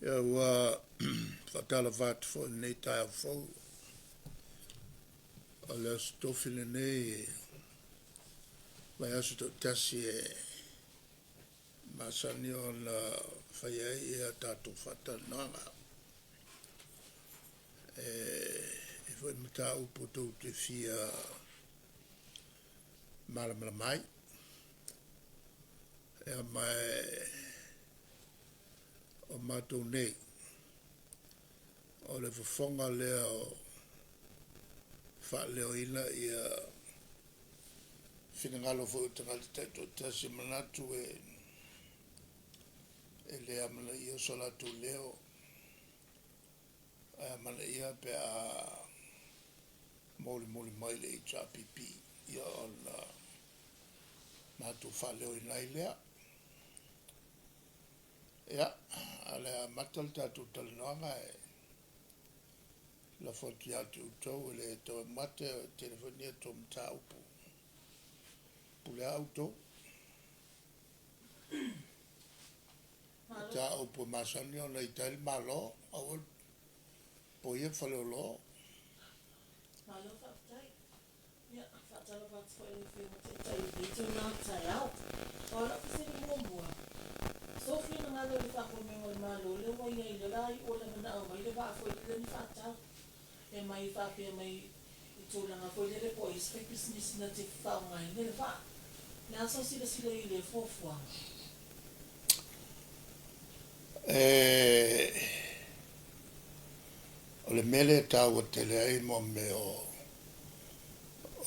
Ia, ua faatalofa atu foi i lenei taeao fou. O le Aso Tofi lenei o vaiaso taitasi e masani ona fai ai a tatou faatalanoaga. E i ai foi mataupu tou te fia malamalama ai. Ia ma o matou nei, o le fofoga lea o faaleoina finagalo foi o tagata taitoatasi e manatu e le amanaia so latou leo, ae amanaia pe a molimoli mai i le HRPP, ia ona matou faaleoina ai lea. Ia, ae o le a amata le tatou talanoaga, e lafo atu ia te outou e le taumate e tele foi ni a outou mataupu. Pule lava outou. Mataupu e masani ona ita ai le Malo, aua le popoia Faleolo. Malo faafetai. Ia, faatalofa atu foi i lau Afioga i le Taitai i lenei itula o le taeao. O lau fesili muamua, sou finagalo i le faafoeina o le Malo lea ua i ai lea o le a iu ina manao e aumai le vaa foi lele na faatau. E aumai faapea mai i tulaga foi lele po o ai se faipisinisi na te faaaogaina le vaa. O le a sou silasila i ai i lea fuafuaga? O le mea lea e taua tele ai mo mea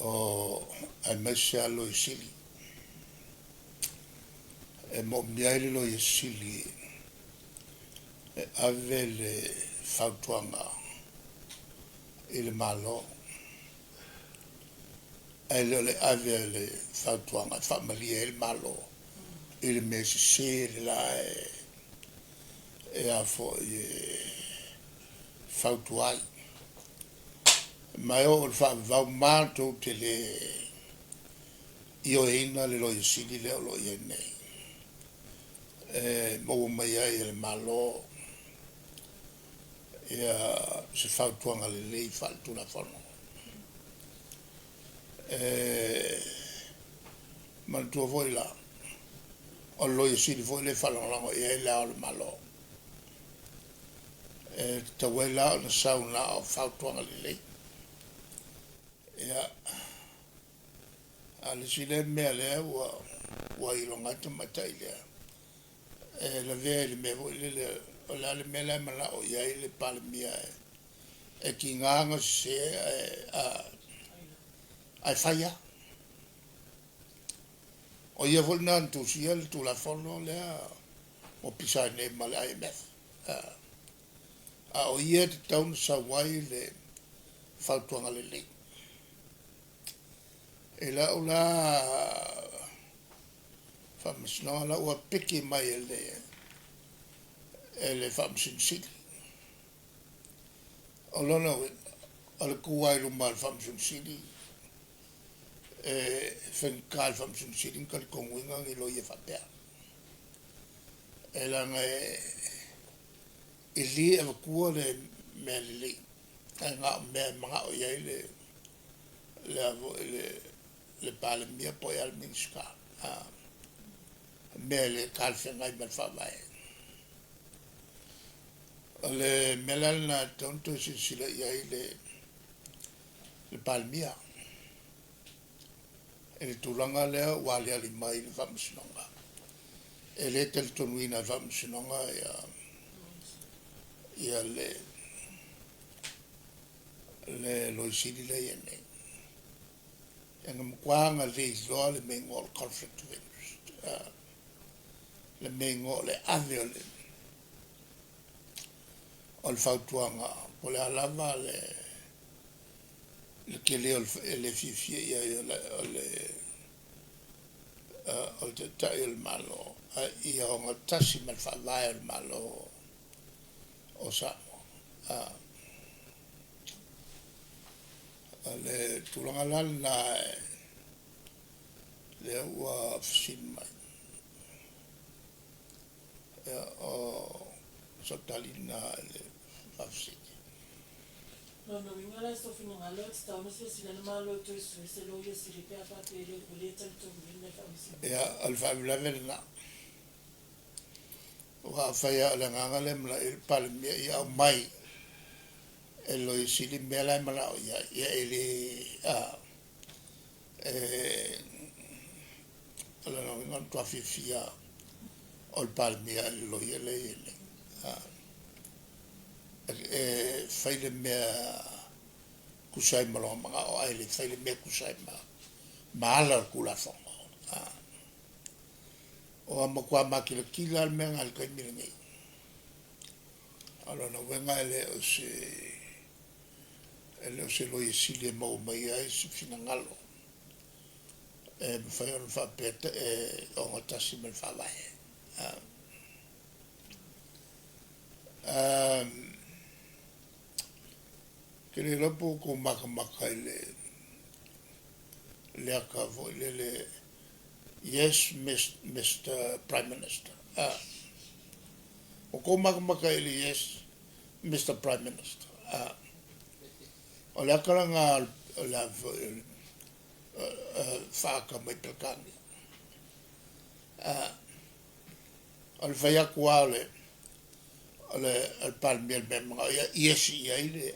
o aemaise lava Loia Sili. E moomia ai le Loia Sili e ave le fautuaga i le Malo, ae le o le ave o le fautuaga e faamalie ai le Malo i le mea sese le la e a foi e fautua ai. Ma e oo i le faavavau matou te le ioeina le Loia Sili lea o lo o i ai nei, e maua mai ai e le Malo ia se fautuaga lelei faale-Tulafono. E manatua foi la, o le Loia Sili foi lea e faalagolago i ai Le Ao o le Malo. E tatau ai la ona sau na o fautuaga lelei. Ia, a o le isi lea mea lea ua iloga ai le tamaitai lea, e lavea i le mea foi lele o le a le mea la e manao i ai le Palemia e tiga ona sese ae fai lava. O ia foi lena na tusia le Tulafono lea ua pisa ai nei ma le IMF. A o ia e tatau ona sau ai le fautuaga lelei. I lau la faamasinoga la ua piki mai e le Faamasino Sili. O lona uiga, o le tu lava i luma o le Faamasino Sili e faigata i le Faamasino Sili ona talitonuina ni loia faapea. E leaga e le avatua le mea lelei, ae na o mea e manao i ai le Palemia po o le a le Minisita, mea e le talafeagai ma le Faavae. O le mea la lena e tatau ona toe silasila i ai le Palemia i le tulaga lea ua aliali mai i le Faamasinoga. E le talitonuina e le Faamasinoga ia le Loia Sili lea e i ai nei. E na matua leiloa le mea igoa o le conflict of interest, le mea igoa o le ave o le fautuaga po o le a lava le tele o le le fiafia i ai o le Taitai o le Malo, ae ia ogatasi ma le Faavae o le Malo o Samoa. O le tulaga la lena lea ua fesili mai. Ia, o Sau tali lena i le faafesili. Lona uiga la i sou finagalo e tatau ona silasila le Malo e toe sui se Loia Sili pe a faapea e le ua le talitonuina e le Faamasinoga. Ia, o le faalavelave lena. Aua afai lava o le agaga lea e manao i ai le Palemia ia aumai e le Loia Sili mea la e manao i ai, ia e le, a, e, o lona uiga e matua fiafia o le Palemia i le Loia lea e i ai nei. A, e fai le mea tusa ai ma lona manao ae le fai le mea tusa ai ma, ma ala o le Tulafono. A, ua matua makilatila lava le mea lena i le taimi lenei. A o lona uiga e le o se e le o se Loia Sili e maua mai ai se finagalo e mafai ona faapea e ogatasi ma le Faavae. Ke le iloa po ua tou matamata i le le ata foi lele Yes Mister Prime Minister. Ua tou matamata i le Yes Mister Prime Minister. O le ata lena o le a foi o le faata mai Peretania. O le fai atu lava o le o le Palemia i le mea e manao i ai, iesi i ai le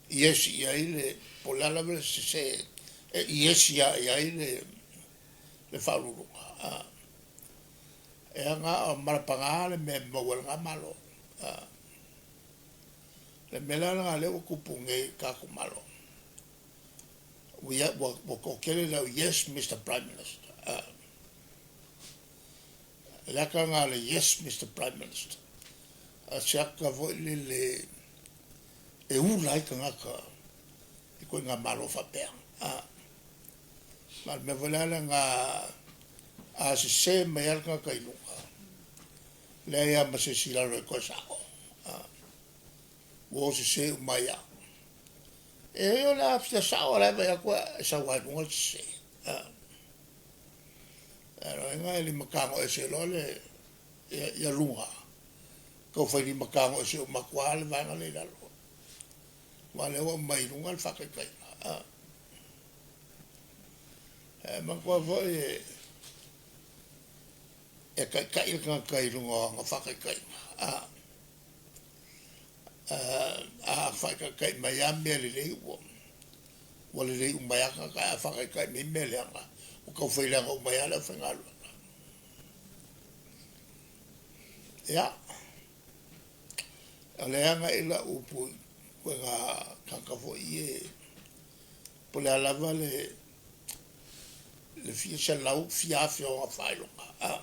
iesi i ai le, po o le a lava le sese, e iesi lava i ai le le Faauluuluga. E aga o malapaga le mea e maua e lena Malo. Le mea la lena lea ua tupu nei i le tatou Malo, ua ua toatele le au Yes Mister Prime Minister. Le ata lena o le Yes Mister Prime Minister, a se ata foi lele e ula ai tagata i ituaiga Malo faapea. Ma o le mea foi la lena, a sese mai lava le tagata i luga, leai lava ma se isi i lalo e toe sa'o. Ua o sese uma ai lava. E o le a fia sa'o a o la e vaai atu e sau lava i luga le sese. Lona uiga e lima tago ese loa le ia luga, tau fai lima tago ese uma atu lava le vaega lea i lalo. Aua o lea ua aumai i luga le faataitaiga. E manatua foi e taitai le tagata i luga o ana faataitaiga. A faataitai mai lava mea lelei ua ua lelei uma ai lava tagata, ae a faataitai mai mea leaga, ua tau fai leaga uma ai lava le aufaigaluega. Ia, o lea e agai lau upu i ituaiga tagata foi ia po o le a lava le le fia selau, fia afe o ona faailoga, a,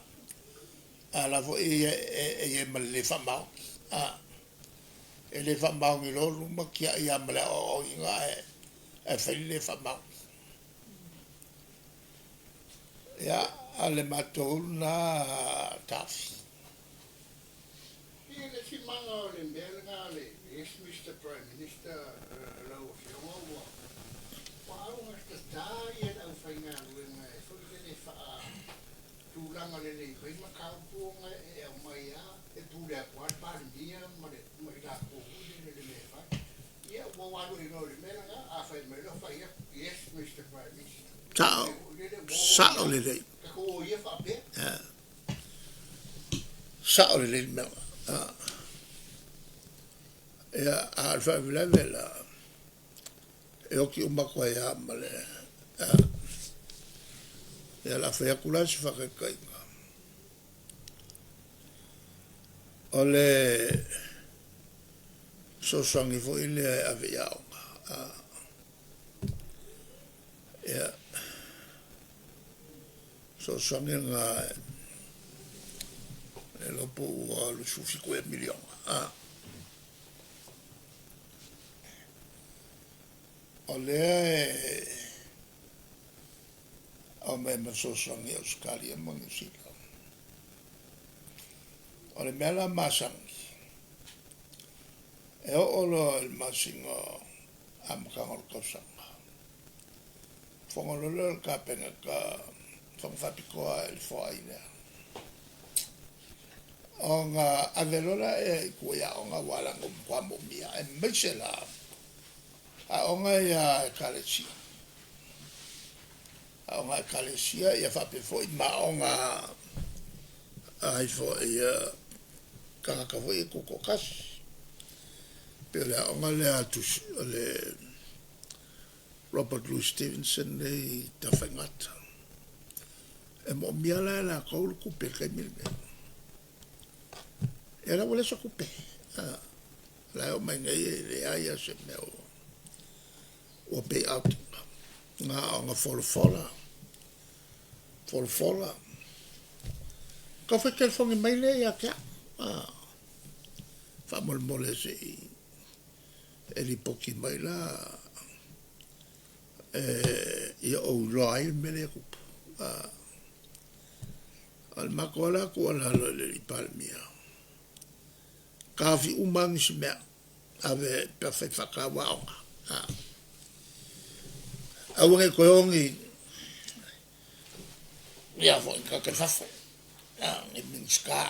a la foi e i ai ma le le faamaoni, a, e le faamaoni loa luma tiai lava ma le aoaoina ae, ae fai le le faamaoni. Ia, a o le matou lena taofi. I le simaga o le mea lena le Yes Mister Prime Minister lau Afioga ua ua augatata ia le aufaigaluega e foi lele faa tulaga lelei mai mataupu ona e aumai a e pule atu a le Palemia ma le ma i latou foi lele le mea e fai. Ia ua ou alu ai loa i le mea lena a fai mai loa fai atu Yes Mister Prime Minister. Sao, sao lelei. Tatou o ia faapea. Sao lelei le mea lena. Ia, a o le faalavelave la, e oti uma atu ai lava ma le, ia o le a fai atu la se faataitaiga. O le fesoasoani foi lea e ave i aoga, ia, fesoasoani lena e iloa po ua 27 ea miliona. O lea e aumai ma fesoasoani e Ausetalia ma Niu Sila. O le mea la masani, e oo loa i le masina amataga o le tausaga, fono loa lea o le Kapeneta, fono faapitoa i le foai lea. Ona ave loa lea i tua i aoga aua leaga ua matua moomia aemaise la aoga ia a Ekalesia. Aoga a Ekalesia ia faapea foi ma aoga a ai foi tagata foi ia tutoatasi. Pei o le aoga lea a Tusi o le Robert Louis Stevenson lea i Tafaigata. E moomia la e latou le tupe i le taimi lenei. Ia la ua leai se tupe. La e oo mai nei e leai lava se mea ua pay out. Na ona folafola, folafola. Tau fai telefoni mai lea ia te au. Faamolemole se i e lipoti mai la ia ou iloa ai le mea lea e tupu. O le matou lava la tuualalo i le alii Palemia, taofi uma lava nisi mea, ave pe afai e faataua aoga, aua ne i toe o ni tagata i fafo, ni Minisita,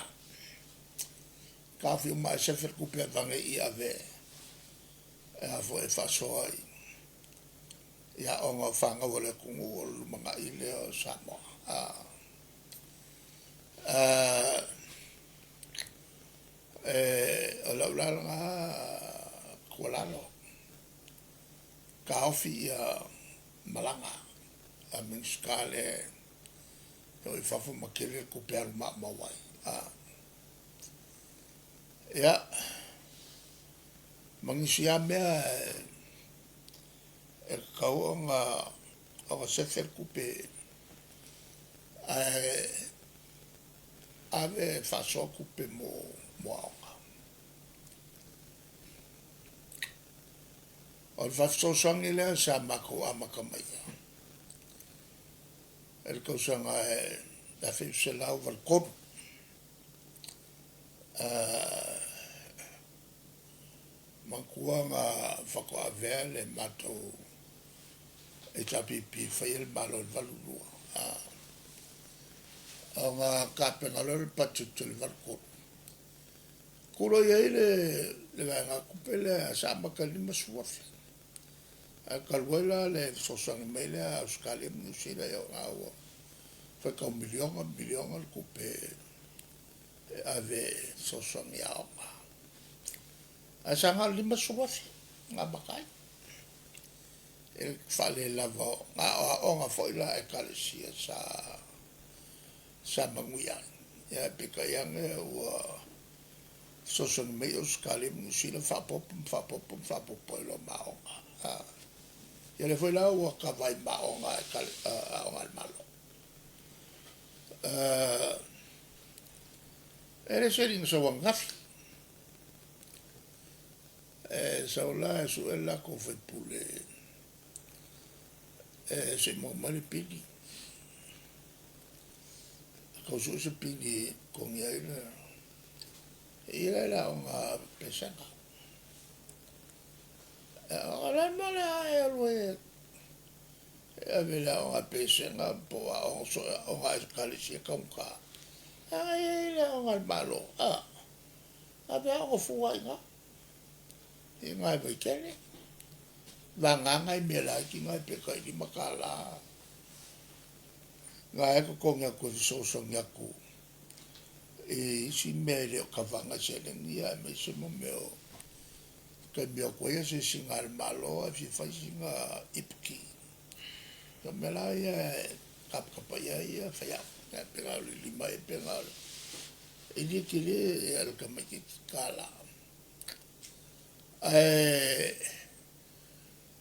taofi uma ae sefe le tupe aveane i i e ave e faasoa i aoga o fanau a le atunuu o le lumanai lea o Samoa. O lau la lena tuualalo, taofi ia malaga a Minisita lea e o i fafo ma tele le tupe alu maumau ai. Ia, ma nisi lava mea e tatau ona sefe le tupe ae ave e faasoa tupe mo aoga. O le faafesoasoani lea sa matou amata mai ai i le tausaga e 1983. Manatua na faatoa avea le matou HRPP e faia le Malo i le 82, ona tapena loa lea o le budget o le 83. Tuuloia ai le vaegatupe lea sa amata i le $50,000. Ae talu ai la le fesoasoani mai lea a Ausetalia ma Niu Sila, ia o lena ua faitau miliona, miliona le tupe e ave e fesoasoani i aoga. Ae sa na o le $50,000 na amata ai i le faalelava o, na o aoga foi la a Ekalesia sa manuia ai. Ia ae peitai ane ua fesoasoani mai Ausetalia ma Niu Sila faaopoopo ma faaopoopo ma faaopoopo ai loa ma aoga. Ia lea foi la ua kava ai ma aoga a le Malo. E le sili na sau ananafi, e sau la e sue le latou sui usufono e se i maua mai le pili. Tau sue se pili e totogi ai le, e i ai la le aoga Pesega. O le a le mea o le a e alu ai e ave i le aoga Pesega po o aoga so o aoga a Ekalesia e taugata, leaga e i ai le aoga a le Malo, a, ave aoga fua lava i ina, i ina i Vaitele. Vagana nai mea laiti na pe tai $5 na e totogi atu e fesoasoani atu i isi mea e le o kava ina seleni aemaise mo mea o taimi e o atu ai asiasiga a le Malo ae fia fai sina ipuki. O mea la ia e tapatapa i ai ia faiaoga, e pe na o le lima ea pe na o le e le tele le tamaitiiti $1. Ae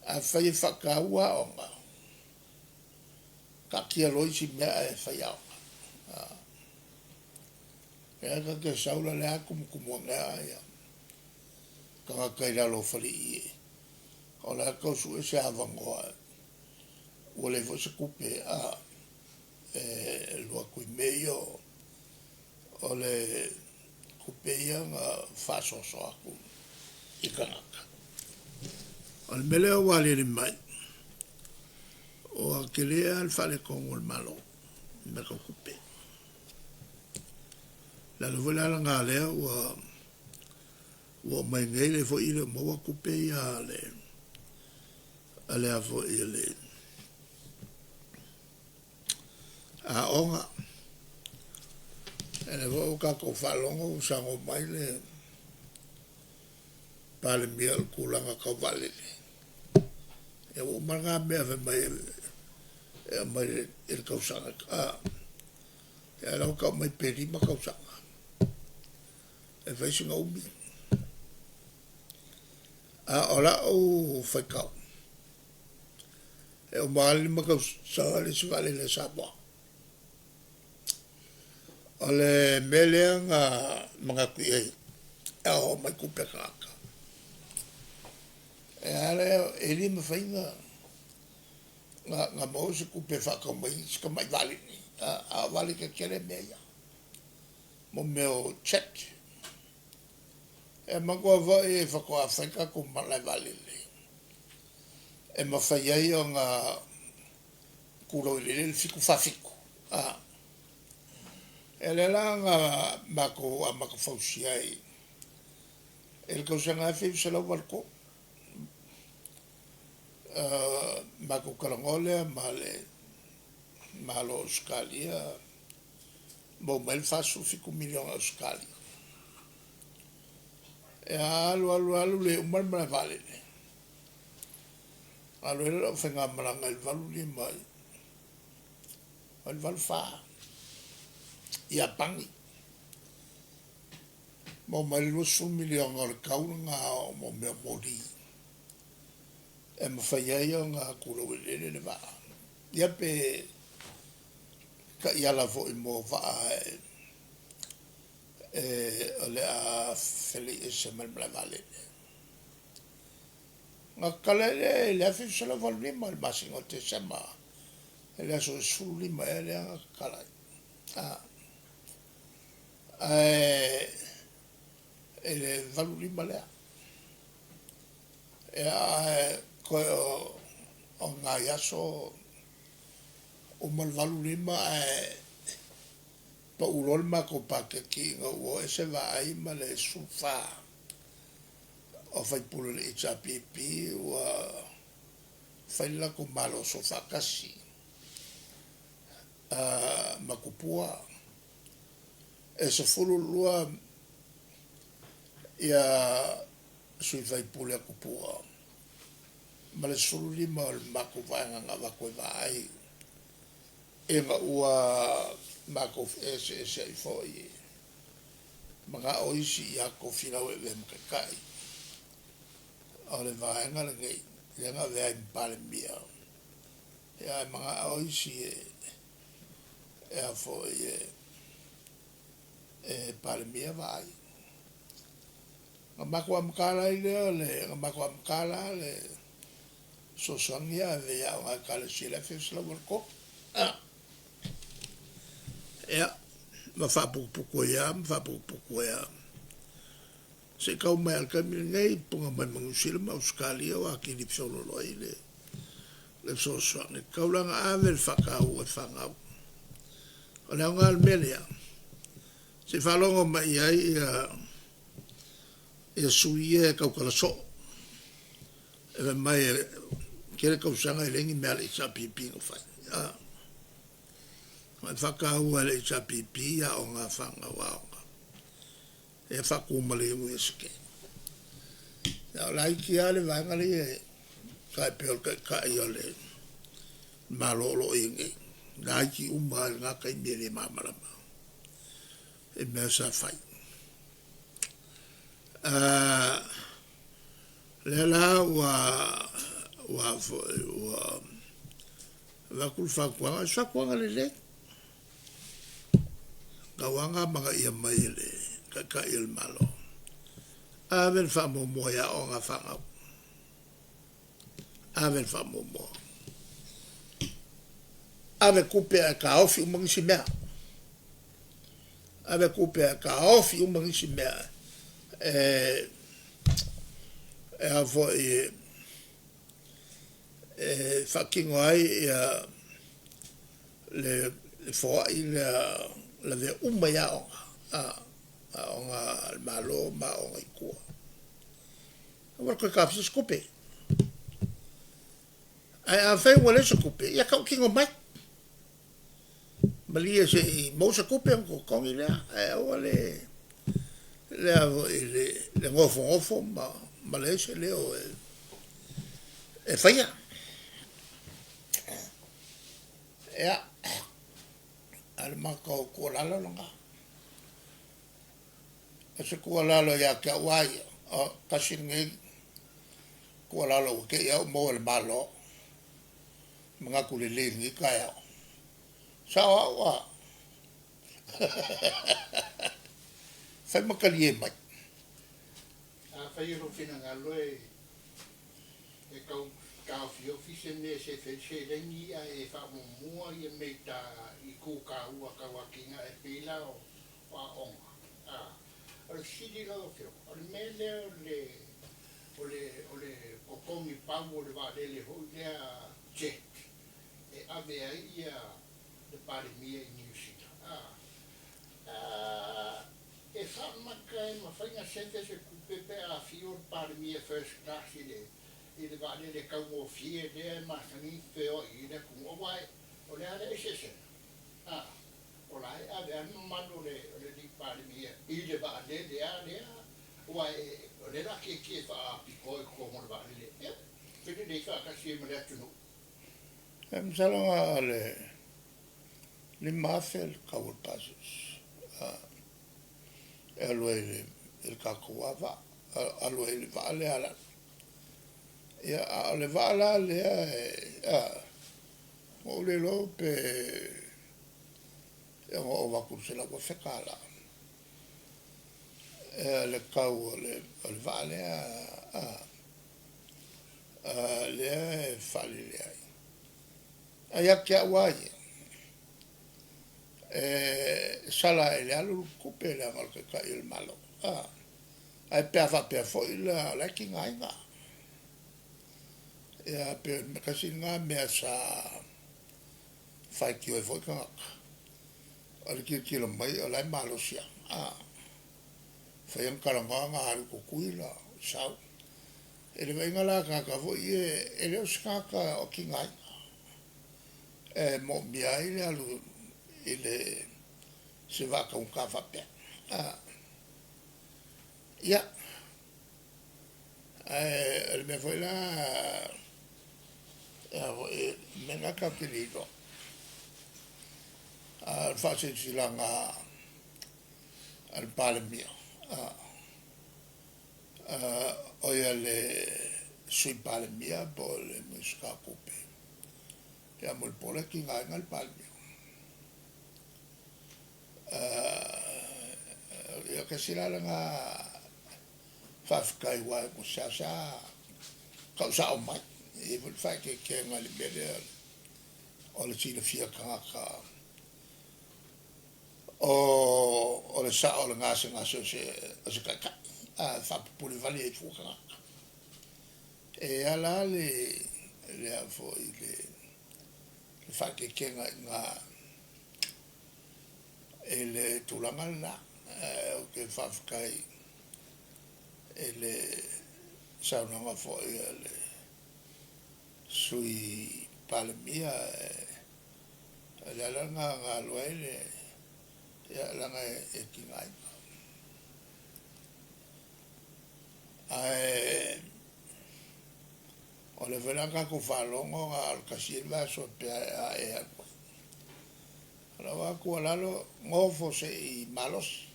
afai e faataua aoga, taatia loa isi mea ae fai aoga. Lea ta te sau la o lea lava e tumutumu ane lava tagata i lalo o faleie, o la e tau sue se avanoa ua leai foi se tupe e alu atu i mea ia o le tupe ia na faasoasoa atu i tagata. O le mea lea ua aliali mai, ua tele lava le faaletonu o le Malo i mea tau tupe. Le ala foi la lena lea ua ua oo mai nei le foi e le o maua tupe ia a le a le a foi a le aoga. Ia lea foi ua tatou faalogo ua saunoa mai le Palemia o le tulaga tau vaalele, ia ua uma lena mea fai mai e aumai i le tausaga a, ia la ua tau mai pe 5 tausaga e fai sina umi. A o la'u faitau, e uma lava le 5 tausaga e leai se vaalele a Samoa. O le mea lea na manatu i ai e aoao mai tupe a tagata, e a lea, e le mafai ona maua se tupe e faatau mai ai si tamai vaalele, a o vaalele tetele mea ia, mo mea o jet. E manatua foi faatoa fai le tatou malae vaalele e mafai ai ona tulou i le eleele le 747. A, ia lea la na matou amata fausia ai i le tausaga e 1983. Matou talanoa lea ma le Malo o Ausetalia, maua mai ai le 47 miliona Ausetalia. Ia alu alu alu le uma le malae vaalele, alu ai lea o lau faigamalaga i le 85 o le 84 i Iapani, maua mai ai le 20 miliona o le tau lena o mea o moli e mafai ai ona tulou i le eleele le vaa. Ia pe taiala foi mo vaa e o le a felei ese ma le malae vaalele. Na tatala ai lea i le 1985 i le masina o Tesema i le aso 15 ea lea na tatala ai. Ae i le 85 lea. Ia ae toe o nai aso uma le 85 ae pau loa le matou paketi ina ua o ese Vaai ma le 14 o faipule o le HRPP ua fai le latou Malo Soofaatasi ma Tupua. E 12 ia sui faipule a Tupua ma le 15 o le matou vaega na avatu e Vaai ina ua matou feeseeseai foi, manao isi ia tofilau e avea ma Taitai o le vaega lenei lea na avea ai ma Palemia, ia ae manao isi e a foi e Palemia Vaai. Na matou amata la lea o le, na matou amata la le fesoasoani ia ave i aoga a Ekalesia i le 1983. Ia, ma faaputuputu ai lava ma faaputuputu ai lava se i tau mai lava i le taimi lenei, puna mai ma Niu Sila ma Ausetalia ua atili feoloolo ai le fesoasoani. E tatau la ona ave le faataua i fanau. O le aoga o le mea lea, se i faalogo mai i ai ia sui ia e tautala soo, e fai mai e tele tausaga e leai ni mea a le HRPP na fai. E faataua e le HRPP aoga a fanau aoga, ia faatu ma le Iunivesite. Ia o laiti lava le vaega lea e tai pei o le Taitai o le Malo o lo o i ai nei. Laiti uma lava i lena taimi e le malamalama i mea sa fai. Lea la ua ua foi ua avatu le fautuaga, o se fautuaga lelei. Tau lava ona amanaia mai e le Taitai o le Malo, ave le faamuamua i aoga a fanau. Ave le faamuamua. Ave tupe ae taofi uma nisi mea. Ave tupe ae taofi uma nisi mea e e a foi e faatino ai ia le foai lea lavea uma i aoga. Aoga a le Malo ma aoga i tua. Aua le toe taofia se tupe. Ae afai ua leai se tupe, ia tautino mai. Malie se i maua se tupe ona totogi lea, ae aua le le a foi le le nofonofo ma ma leai se leo e e faia. Ia, a o le matou tuualalo lena. O se tuualalo ia te au lava ia, o, tasi lenei tuualalo ua te i lava ou maua e le Malo, manatu lelei i lenei taeao. Sao au a? Fai ma talie mai. Afai o lou finagalo e e tau taofiofi se mea e sefe ai le seleni ae e faamuamua ia mea i ta itu taua tau atinae e pei la o aoga. A o le fesili i lau Afioga, o le mea lea o le o le o le totogi pau o le vaalele foi lea jet e ave ai ia le Palemia i Niu Sila, a e faamata e mafai ona sefe se tupe pe a afio le Palemia first class i le i le vaalele taugofie lea e masani ona feoai ai le atunuu aua o le a le eseesega? A o la e ave lava le mamalu o le o le alii Palemia i le vaalele lava lea aua o lea o le a tietie faapitoa i totonu o le vaalele ia felelei faatasi ai ma le atunuu. E masalo na o le 5,000 le tau o le pasese e alu ai i le tatou lava vaa, alu ai i le vaa lea a lalo. Ia, a o le vaa la lea e, a, ua ou le iloa pe e ono ova atu i le $100,000 le tau o le vaa lea, a, lea e faalelea ai. Ae ia te au lava ia, e sala lava i le alu le tupe leaga o le Taitai o le Malo. Ae pe a faapea foi la o la e tigaina. Ia pei o le tasi lena mea sa faitio ai foi tagata, o le tilotilo mai o la e malosi lava. Fai ana talanoa ona alu i Tutuila, sau. I le vaaiga la a tagata foi ia, e le o se tagata o tigaina e moomia ai le alu i le se vaa taugata faapea. Ia, ae o le mea foi la, a foi, o mea na tatou te le iloa. A o le faasilasilaga a le Palemia, o ia le Sui Palemia po o le Minisita o Tupe, ia Mulipola e tigaina le Palemia. Ia tasi la lena faafetai aua ua seasea tau sao mai. E i ai foi le faaeteetega i le mea lea o le silafia e tagata o le sao o le gasegase o se taitai, a faapupule vale ai fua tagata. E ala le lea foi le faaeteetega i ina i le tulaga lena. Ae ou te faafetai i le saunoaga foi a le Sui Palemia, o le ala lena na alu ai le, ia, leaga e tigaina. Ae o lea foi la na tatou faalogo na o le tasi le vaiaso pea a e alu ai. O lau lava tuualalo, nofo se i malosi,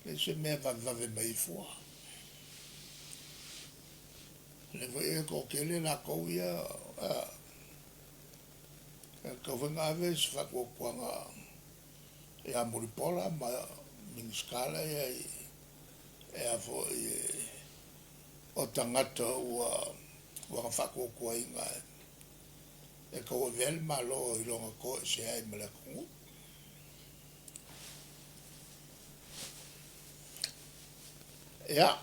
leai se mea e vavevave mai ai fua. O lea foi e toatele latou ia, e tatau foi ona ave se faatuatuaga ia Mulipola ma Minisita la e i ai, e a foi o tagata ua na faatuatuaina e tauavea le Malo i lona toesea ai ma le atunuu. Ia,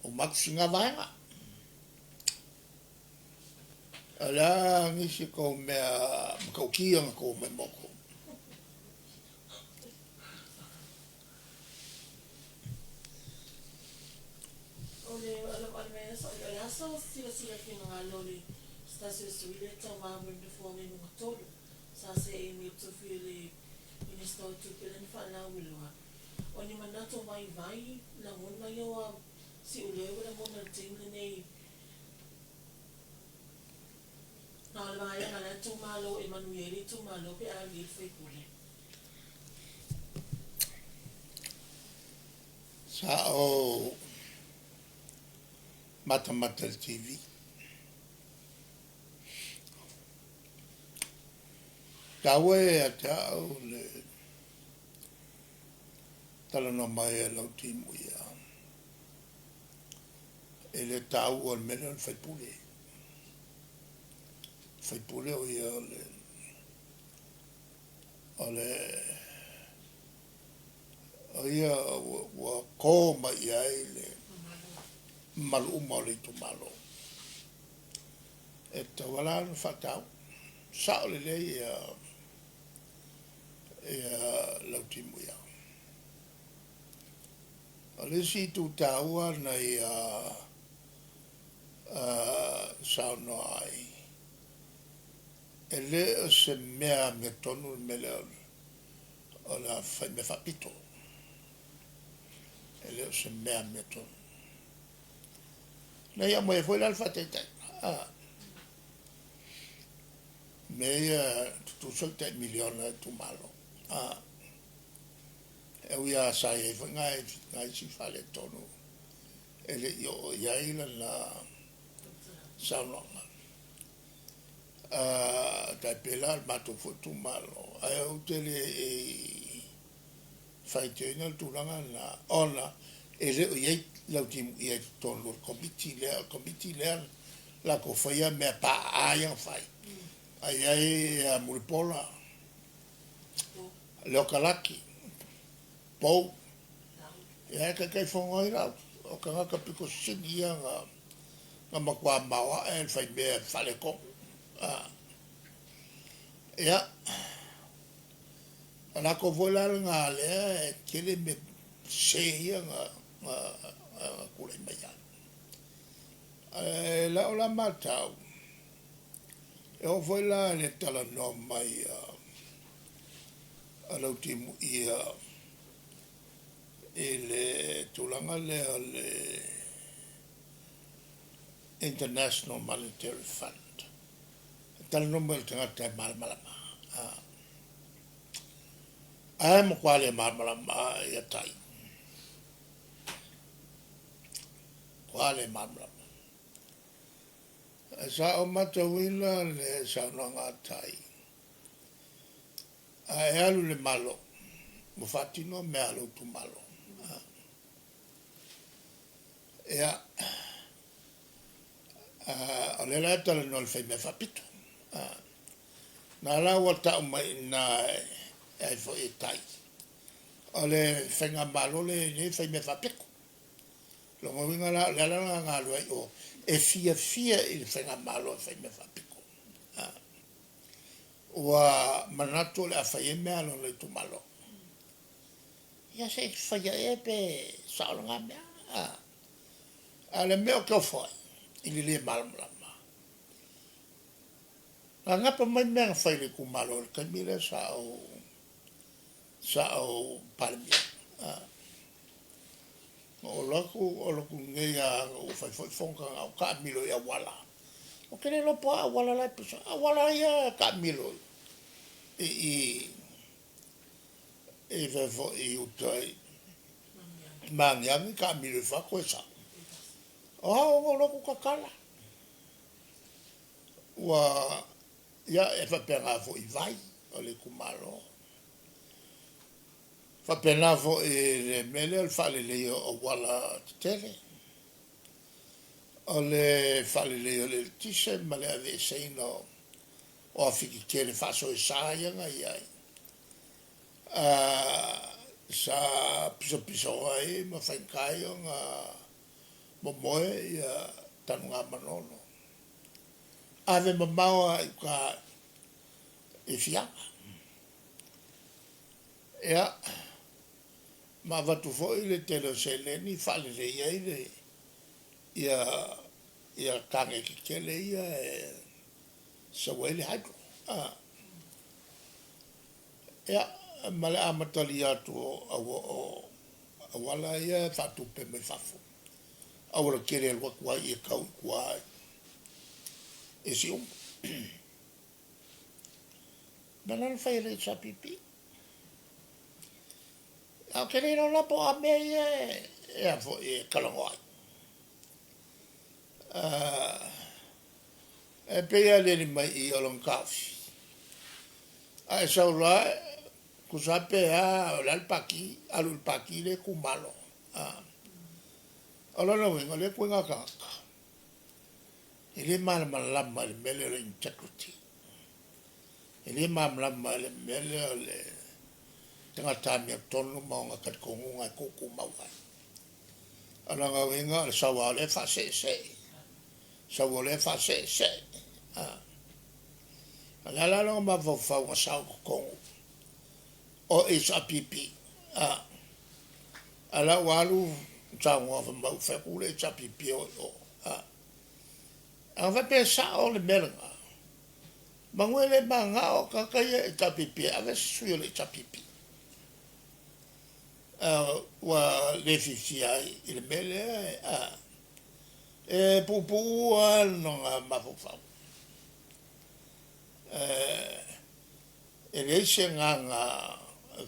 uma atu sina vaega. O le a nisi o tou mea matautia na tou omai ma outou? O le o le mea o le aso silasila finagalo o le se tasi o sui lea e tauva mo le nofoa Vaimauga 3 sa seei mai i le tofi o le Minista o Tupe lea na faalauiloa. O ni manatu vaivai lagona ia ua siulea ua lagona i le taimi lenei na o le vaega a le itumalo e manuia ai le itumalo pe a alu i ai le sui usufono. Sa ou matamata i le TV. Taua ia te au le talanoa mai a lau timu ia e le taua le mea lea o le faipule. Faipule o ia o le o le o ia ua ko mai i ai le mamalu uma o le itumalo. E tatau lava la ona faataua. Sao lelei ia ia Lautimuia. O le isi itu taua na ia saunoa ai, e le o se mea amiotonu le mea lea o le a fai mea faapito. E le o se mea amiotonu. Na ia aumai ai foi la le faataitaiga. Ah, mea ia tutusa le tai miliona e itumalo. Ah, e ui lava sa i ai foi nai isi faaletonu e le i oo i ai lana saunoaga. Ah, tai pei la o le matou foi itumalo, ae ou te le i faitioina le tulaga lena ona e le o i ai Lautimuia i totonu o le Komiti lea. O le Komiti lea latou faia mea paaa ia na fai. Ae i ai ia Mulipola, Leokalaki, Pou, ia e Taitaifono ai lau, o tagata pito sili ia na matua maoae le faimea faaletonu. Ia, o latou foi la lena lea e tele mea sese ia na tulai mai ai. Ae i lau la matau, e oo foi la i le talanoa mai a Lautimuia i le tulaga lea o le International Monetary Fund, e talanoa mai le tagata e malamalama. Ae matua le malamalama ia tai. Matua le malamalama. Sa ou matauina le saunoaga a Tai, a e alu i le Malo, ua faatino mea a lou itumalo. Ia, o lea la e talanoa i le faimea faapito. Na la ua tau mai i ina e ai foi e Tai, o le faigamalo lea e i ai nei e faimea faapito. Lona uiga la, o le ala lena na alu ai i o, e fiafia i le faigamalo e faimea faapito. Ua manatu o le a fai ai mea a lona itumalo. Ia se i faia ea pe sao lena mea. A o le mea ou te ofo ai i le le malamalama, na gapa mai mea na fai i le itumalo i le taimi lea sa ou sa ou Palemia. Na ou alu atu, ou alu atu nei lava, na ou fai foi fonotaga ou taamilo i auala. Ou te le iloa po o a auala la e pisa, auala ia e taamilo i i i fea foi i uta i Magiagi taamilo ifo lava toe sau. O au na ou alu atu tatala. Ua ia e faapena foi i vai o le itumalo. Faapena foi i le mea lea o le faaleleia o auala tetele, o le faaleleia o le eletise ma le aveeseina o afi tetele faasoesa ia na i ai, sa pisapisao ai ma faigata ai ona momoe ia Tanugamanono. Ave mamao lava i uta i Fiaga. Ia, ma avatu foi le tele o seleni faalelei ai le Ia ia kage tetele ia e sau ai le hydro. A. Ia, ma le amatalia atu o o auala ia e faatupe mai fafo. Auala tele e alu atu ai e tau i tua i Siumu. Ma la na fai e le HRPP. Ae ou te le iloa la po o a mea ia e a foi e talanoa ai. E pei e aliali mai i i o lona taofi, a e sau loa tusa lava pe a, o le a le pati, alu i le pati lea e tu malo. O lona uiga, o lea ituaiga tagata, e le malamalama i le mea lea o le integrity. E le malamalama i le mea lea o le tagata amiotonu ma ona talitonuga e tutumau ai. O lona uiga o le sau lava o lea faaseesee, sau o lea faaseesee. O le a la lona mafaufau na sao i totonu o HRPP? A o la ua alu saunoa fai mai ua fai atu le HRPP e o i o. A faapea e sao le mea lena, manu e le mananao tagata ia HRPP e ave se sui o le HRPP. Ua le fiafia ai i le mea lea, e puupuu lava lona mafaufau. E leai se agaga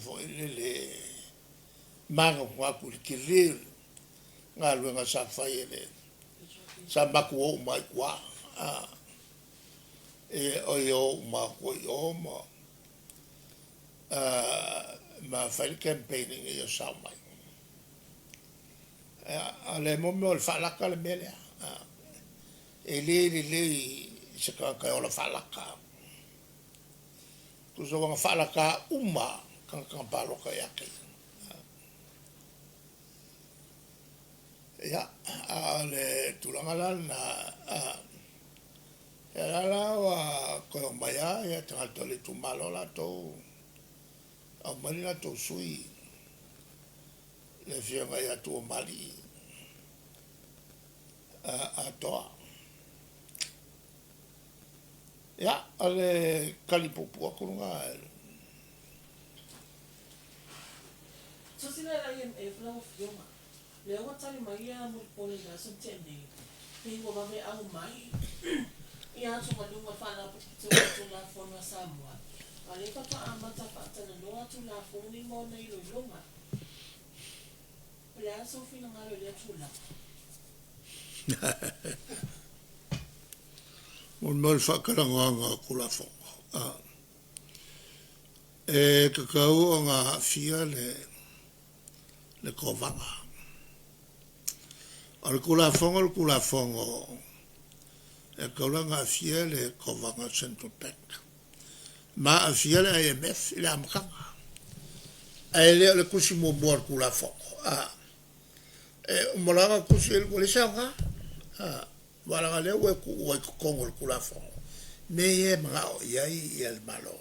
foi lele manatunatu i le tele o le galuega sa fai e le sa matou o uma ai i tua, oi o uma atu ai i o ma ma fai le campaign ina ia sao mai. O le mo o le faalata le mea lea. E le lelei i se tagata e ola faalata. Tusa ua na faalata uma tagata na palota ia te ia. Ia, a o le tulaga la lena, ia la la ua toe omai lava ia tagata o le itumalo latou aumai le latou sui, le afioga ia Tuuamalii Atoa. Ia, o le tali puupuu atu lena. Silasila i le IMF lau Afioga, lea ua tali mai ia Mulipola i le aso na tea nei, pei ua vave aumai ia atugaluga o le Faalapotopotoga o Tulafono a Samoa, a o lea faatoa amata faatalanoa Tulafono nei ma ona iloiloga. O le a sou finagalo i lea tulaga? Mo le mea o le faatalanoaga o Tulafono, e tatau ona aafia le Kovana. O le Tulafono o le Tulafono e tatau la ona aafia le Kovana Central Bank ma aafia le IMF i le amataga. Ae le o le tusi muamua o le Tulafono. E uma loa ona tusi ua leai se aoga. Aua leaga o lea ua e tuua i totonu o le Tulafono mea ia e manao i ai le Malo.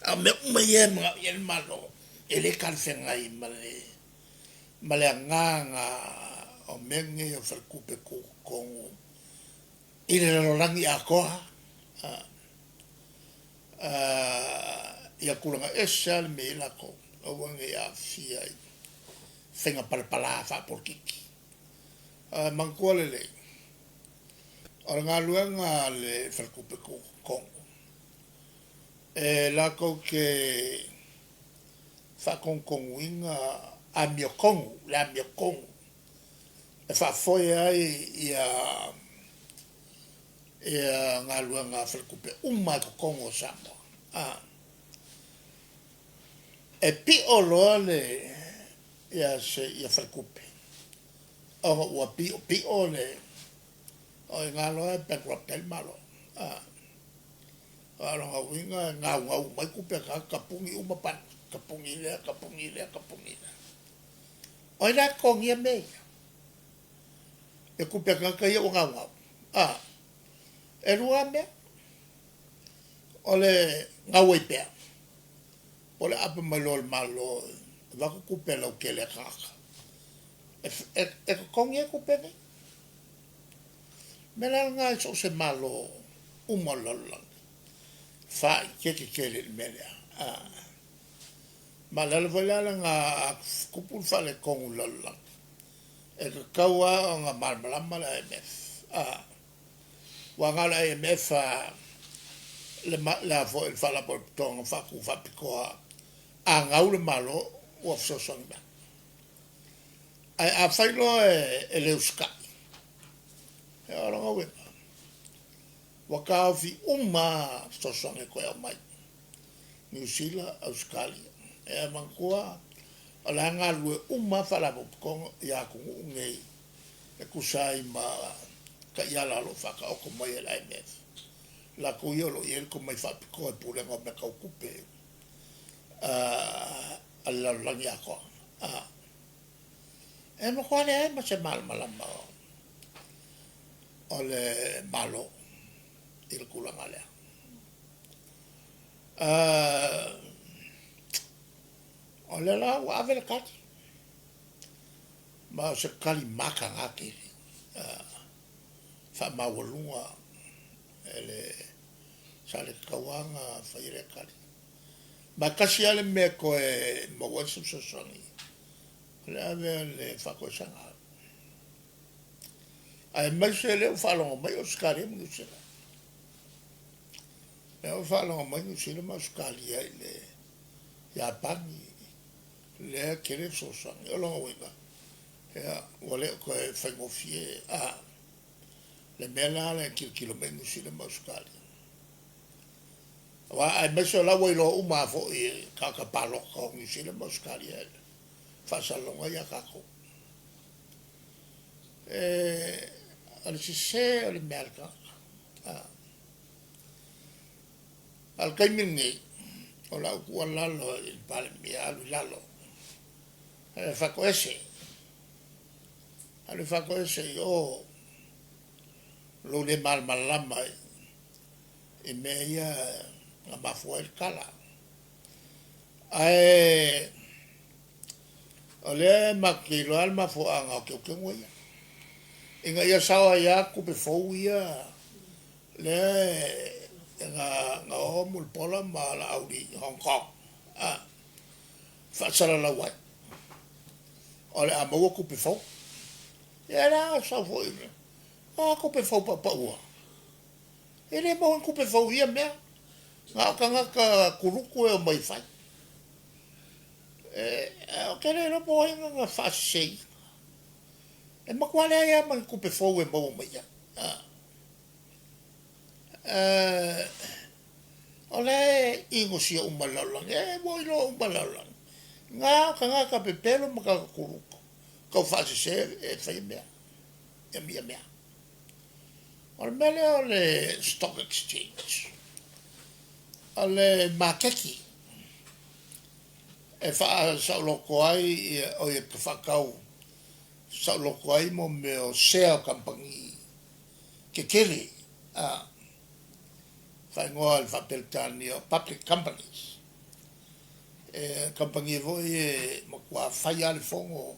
A o mea uma ia e manao i ai le Malo, e le talafeagai ma le ma le agaga o mea nei o faletupe tutotonu i le lalolagi atoa. Ia tulaga ese lava le mea e i ai latou, aua ne i aafia i faiga palapala faapolokiki. Manatua lelei, o le galuega a le faletupe tutotonu, e latou te faatonutonuina amiotonu, le amiotonu e faafoe ai ia galuega a faletupe uma i totonu o Samoa. E pio loa le ia se ia faletupe ona ua piopio le o i ina loa e bankrupt ai le Malo. A o lona uiga e gaugau uma ai tupe a tagata, tapuni uma pani, tapuni lea, tapuni lea, tapuni lea. O ai la e totogia mea ia? Ia tupe a tagata ia ua gaugau. E lua lava mea. O le gau ai pea, po o le aapa mai loa o le Malo e avatu tupe lautele a tagata. E totogi ai tupe nei. Mea la lena i so o se Malo uma o le lalolagi, faaeteete tele i le mea lea. Ma o le ala foi la lena a tupu le faaletonu i le lalolagi, e tatau lava ona malamalama le IMF. Aua na o le IMF lava le a foi le Faalapotopotoga na faatu faapitoa a gau le Malo ua fesoasoani mai. Ae afai loa e le usitai, ia o lona uiga, ua taofi uma lava fesoasoani e toe aumai, Niu Sila, Ausetalia. Ia manatua, o la e galulue uma lava Faalapotopotoga i atunuu nei e tusa ai ma taiala o lo o faataoto mai e le IMF. Latou ia o lo o i ai le tomai faapitoa i pulega o mea tau tupe a le lalolagi atoa. E matua leai ma se malamalama o le Malo i le tulaga lea. O lea la ua ave le tali, ma o se tali mataga tele, faamaualuga e le sa le tatau lava ona faia lea tali. Ma e tasi lava le mea e toe maua ai se fesoasoani, o le ave o le faatoesaga. Aemaise o lea ua faalogo mai Ausetalia ma Niu Sila. O lea ua faalogo mai Niu Sila ma Ausetalia i le Iapani, lea e tele le fesoasoani. O lona uiga, ia, ua le o toe faigofie a le mea la lea e tilotilo mai ai Niu Sila ma Ausetalia. Aua aemaise o la ua iloa uma lava foi e tagata palota o Niu Sila ma Ausetalia i faasalalauga ia a tatou. E, o le sese o le mea a le tagata. A o le taimi lenei, o lau tuualalo i le Palemia, alu i lalo, e faatoese, alu e faatoese i o lou le malamalama i mea ia na mafua ai le tala. Ae o lea matou te iloa lava le mafuaaga o teuteuga ia, ina ia sao ai lava tupe fou ia lea na o Mulipola ma Laauli i Hong Kong a faasalalau ai o le a maua tupe fou. Ia la sau foi o a tupe fou paupau E le maua ni tupe fou i ia mea. Na o tagata kuluku e omai e fai. E, ou te le iloa po o ai na na faasese ina. E matua leai lava ma ni tupe fou e maua mai ai. O la e inosia uma e le lalolagi, e ua iloa uma e le lalolagi. Na o tagata pepelo ma tagata kuluku tau faasese e fai mea, e mea. O le mea lea o le stock exchange, o le maketi e faasaoloto ai, oi e faatau saoloto ai mo mea o sea o kamupani tetele, a faaigoa i le faa-Peretania o public companies. E kamupani foi e matua fai lava le fono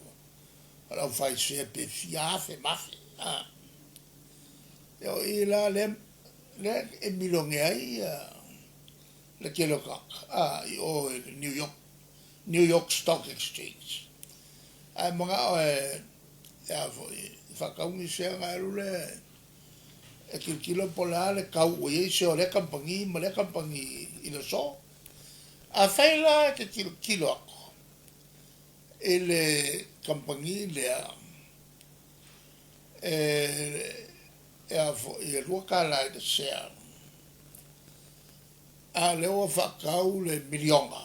o le aufai sea pe fia afe ma afe. A. Ia o i la lea, lea e milionea ai ia le tele o tagata, a, i o i le New York, New York Stock Exchange. Ae manao e, e a foi, e faatau ni sea ona e alu lea e tilotilo po o le a le tau ua i ai sea o lea kamupani ma lea kamupani i le aso. Afai la e te tilotilo atu i le kamupani lea, e a foi, e $2 i le sea, a o lea ua faatau le miliona,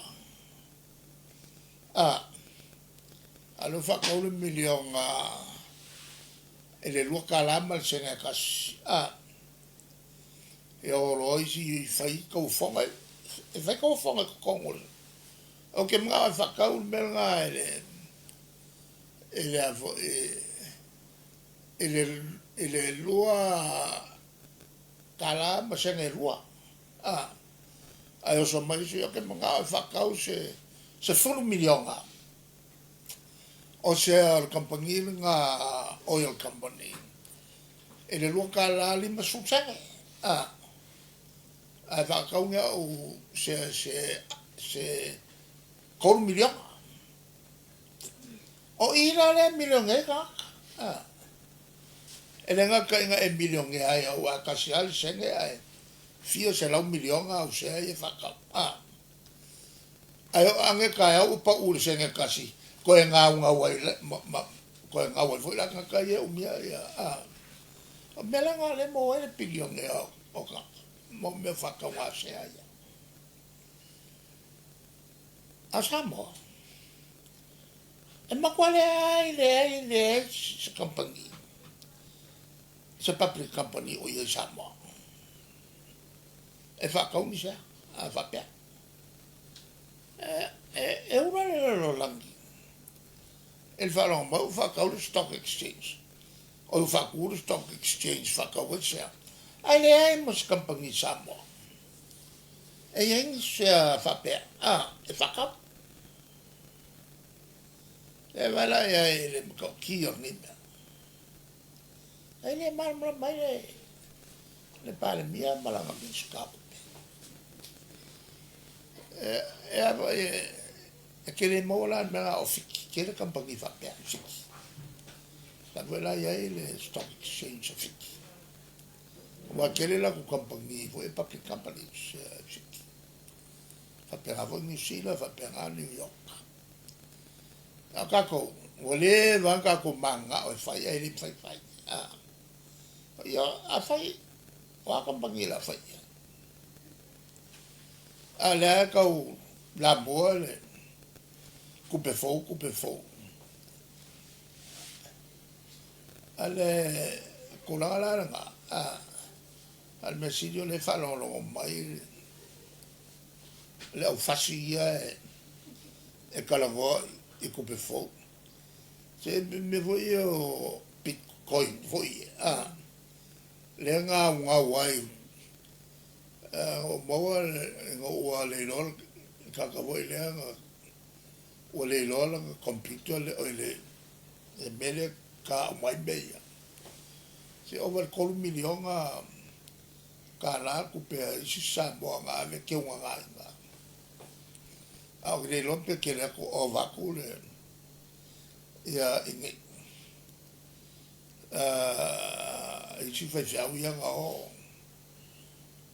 a, a o lea ua faatau le miliona i le $2 ma le sene e tasi, a, e o loa isi e fai tauofoga, e fai tauofoga i totonu o le, ou te manao e faatau le mea lena i le, i le a foi, i le, i le $2 ma sene e lua, a, ae oso mai isi, ou te manao e faatau se 10 miliona. O sea o le kamupani lena Oil Company i le $2.50 sene, a, ae faatau ni au sea se $3 miliona. O i la lea e milione ai tagata, a. E le gata ina e milione ai, aua e tasi lava le sene ae fia selau miliona au sea ia e faatau, a. Ae oo ane taeao ua pau i le sene e tasi, toe gaugau ai ma, toe gau ai foi la tagata ia e umia ia, a. O mea la na o lea e maua ai le pilionea o tagata, mo mea o faatauga sea ia. A o Samoa, e matua leai, leai, leai se kamupani, se public company o i ai i Samoa e faatau ni sea, a faapea. E ula le lalolagi i le faalogo mai ua faatau le stock exchange, oi ua faatu le stock exchange faatau ai sea, ae leai ma se kamupani i Samoa e i ai ni sea faapea, a, e faatau. E vaai la i ai i le matautia o lenei mea. E le malamalama ai le Palemia ma lana Minisita o Tupe. E a foi e te le maua la le mea lena o Fiti, tele kamupani faapea i Fiti. La foi la e i ai le stock exchange a Fiti. Aua e tele latou kamupani foi e public companies i Fiti. Faapena foi Niu Sila, faapena New York. A o tatou, ua leva lava ona tatou mananao e fai ae le mafai ona fai. Ia, afai, o a kamupani o le a fai i ai? A o lea e tau lamua le tupe fou, tupe fou. A le tulaga la lena, a o le mea sili o lea e faalogologo mai le aufasi ia e talanoa i tupe fou. Se mea foi ia o Bitcoin foi ia, a, lea na gaugau ai, na ou maua ina ua le iloa le tagata foi lea na ua le iloa lana computer le oi le mea lea e ta uma ai mea ia. Se ova i le $3 miliona tupe a isi Samoa na ave teugaga ina. A ou te le iloa pe tele atu o ova atu le ia i nei. Isi faifeau ia na o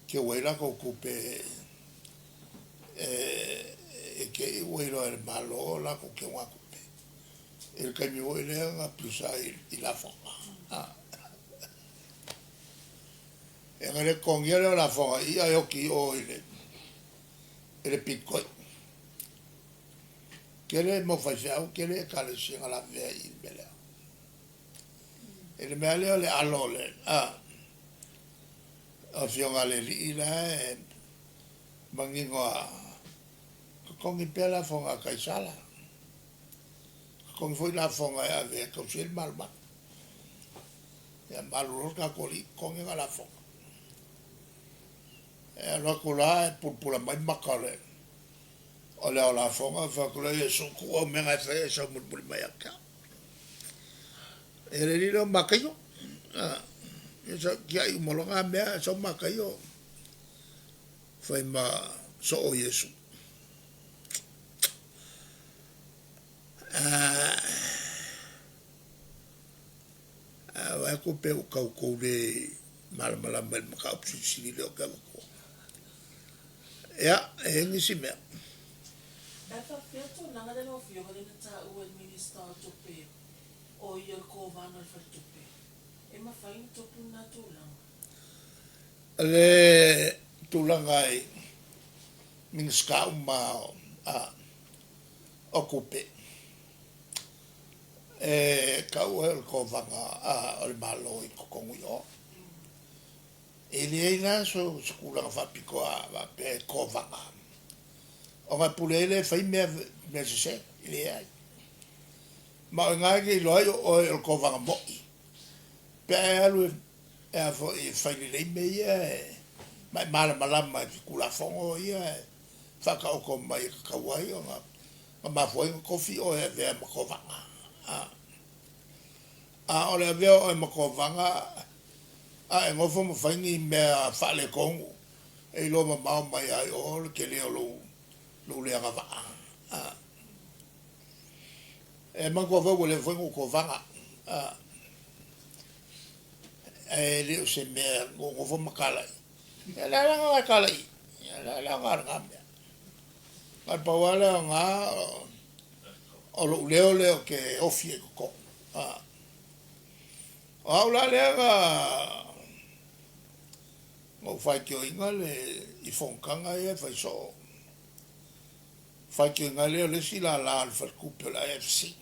teu ai latou tupe e te i ua iloa e le Malo latou teuga tupe. I le taimi foi lea na pisa ai i lafoga. E na le totogia lea o lafoga i ae oti i o i le Bitcoin. Tele mau faifeau, tele ekalesia na lavevea i le mea lea. I le mea lea o le alo o le a afioga a le alii la e manino a totogi pea lafoga a Kaisara. Totogi foi lafoga e ave e tausi ai le malumalu. Ia malolo le tatou alii totogi ana lafoga. E alu atu la e pulapula mai maka o le ao lafoga, fai atu lea, Iesu, tuu au mea na e faia e sau mulimuli mai ia te au. E le alii lea o Mataio. Ia sa tiai uma loa na mea sau Mataio fai ma soo o Iesu. Vaai atu pe ua tau le malamalama i le mataupu silisili lea ou te avatua. Ia, e i ai nisi mea. Ae faapefea tulaga lea lau Afioga lea na taua e le Minisita o Tupe o ia o le Kovana o le Faletupe, e mafai ona tupu lena tulaga? Le tulaga i Minisita uma o tupe, e tau ai o le kovana o le Malo i totonu i o. E leai la so se tulaga faapitoa faapea e kovana. Ona e pule ai lea e fai mea sese, e leai. Ma o i ina e te iloa ai o oe o le kovana moi. Pe a e alu e a foi e fai lelei mea ia e ma e malamalama i Tulafono ia e faataoto mai e tatau ai ona mafua ai ona tofi oe e avea ma kovana. A o le avea o oe ma kovaga a e nofo ma fai ni mea faaletonu, e iloa mamao mai lava i o le tele o lou, lou le agavaa. A. E manatua foi ua leva foi ona ou kovaga, a, ae le o se mea na ou nofo ma talai. Ia o le a la le aoga e talai ai? Ia o le a le aoga o lena mea? Na o le pau lava le aoga o lou leo lea ou te ofi ai i totonu. A. O au la lea na ou faitioina le i fonotaga ia e fai soo. Faitioina ai lea o le isi lala o le faletupe o le IFC,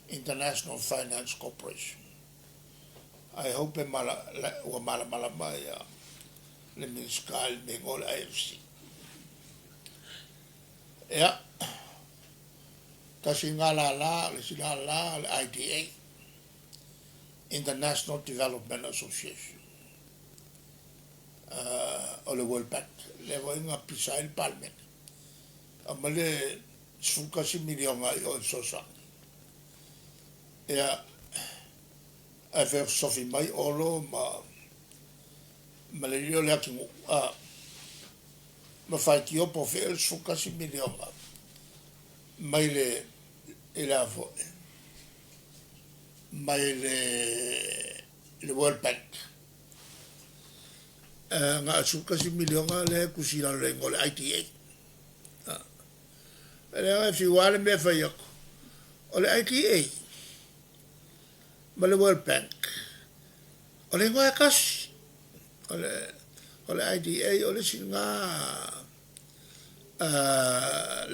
International Finance Corporation. I hope e mala, ua malamalama ia le Minisita i le mea igoa o le IFC. Ia, tasi lena lala, o le isi lala o le IDA, International Development Association, o le World Bank, lea foi na pisa ai le Palemene. Aumai le $11 miliona i o e fesoasoani. Ia, ae fesofi mai Olo ma ma le alii o Leatinuu, a, ma faitio po o fea le $11 miliona mai le, i le a foi, mai le, le World Bank. Na o le $11 miliona lea e tusi i lalo o le igoa o le IDA. E leaga e fiu lava le mea e fai atu, o le IDA ma le World Bank, o le igoa e tasi. O le, o le IDA o le isi lena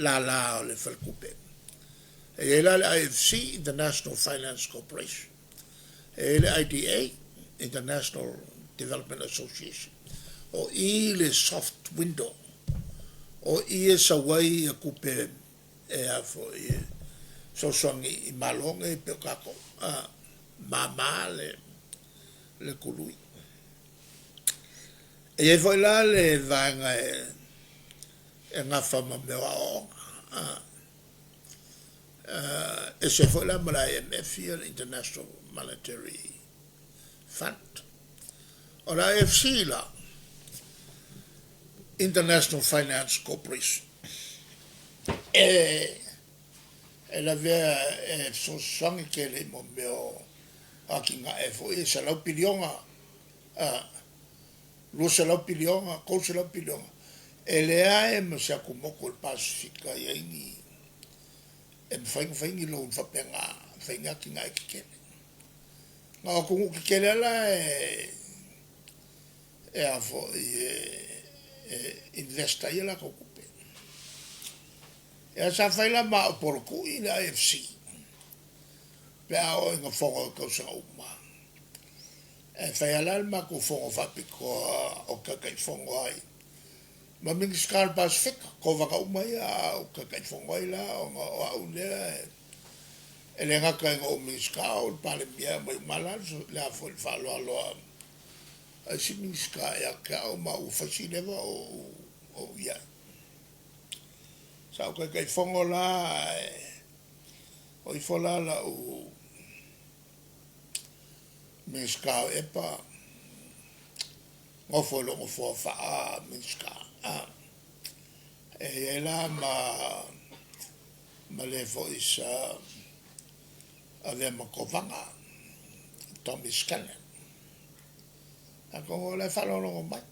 lala o le faletupe. E i ai la le IFC, International Finance Corporation, e i ai le IDA, International Development Association. O i le soft window, o i e sau ai ia tupe e a foi e fesoasoani i Malo nei pei o tatou, a, mama le, le tului. E i ai foi la le vaega e gafa ma mea o aoaoga, a, ese foi la ma le IMF ia, le International Monetary Fund. O le IFC la, International Finance Corporation, e e lavea e fesoasoani tele i mo mea o atinae foi e 100 piliona, a, 200 piliona, 300 piliona. E leai ma se atumotu o le Pasefika e i ai ni, e mafai ona fai ni loan faapena, fai ni atinae tetele. Na o atunuu tetele lava la e, e a foi, e, e invest ai a latou tupe. Ia sa fai la ma au polokui le IFC pe a oo ina fono i tausaga uma. E fai lava la le matou fono faapitoa o Taitaifono ai ma Minisita o le Pasefika, kovana uma ia a ou Taitaifono ai la ona o au lea e le gata ina ou Minisita o au o le Palemia e aumai uma lava la le a foi le faaaloalo a isi Minisita ia te au ma ua fai si leva o ou i ai. Sa ou Taitaifono la ae o ifo la lau Minisita o Epa nofo i lou nofoa faa-Minisita. E i ai la ma ma le foi sa avea ma Kovana, Tommy Scanlan. Atonu o la e faalogologo mai,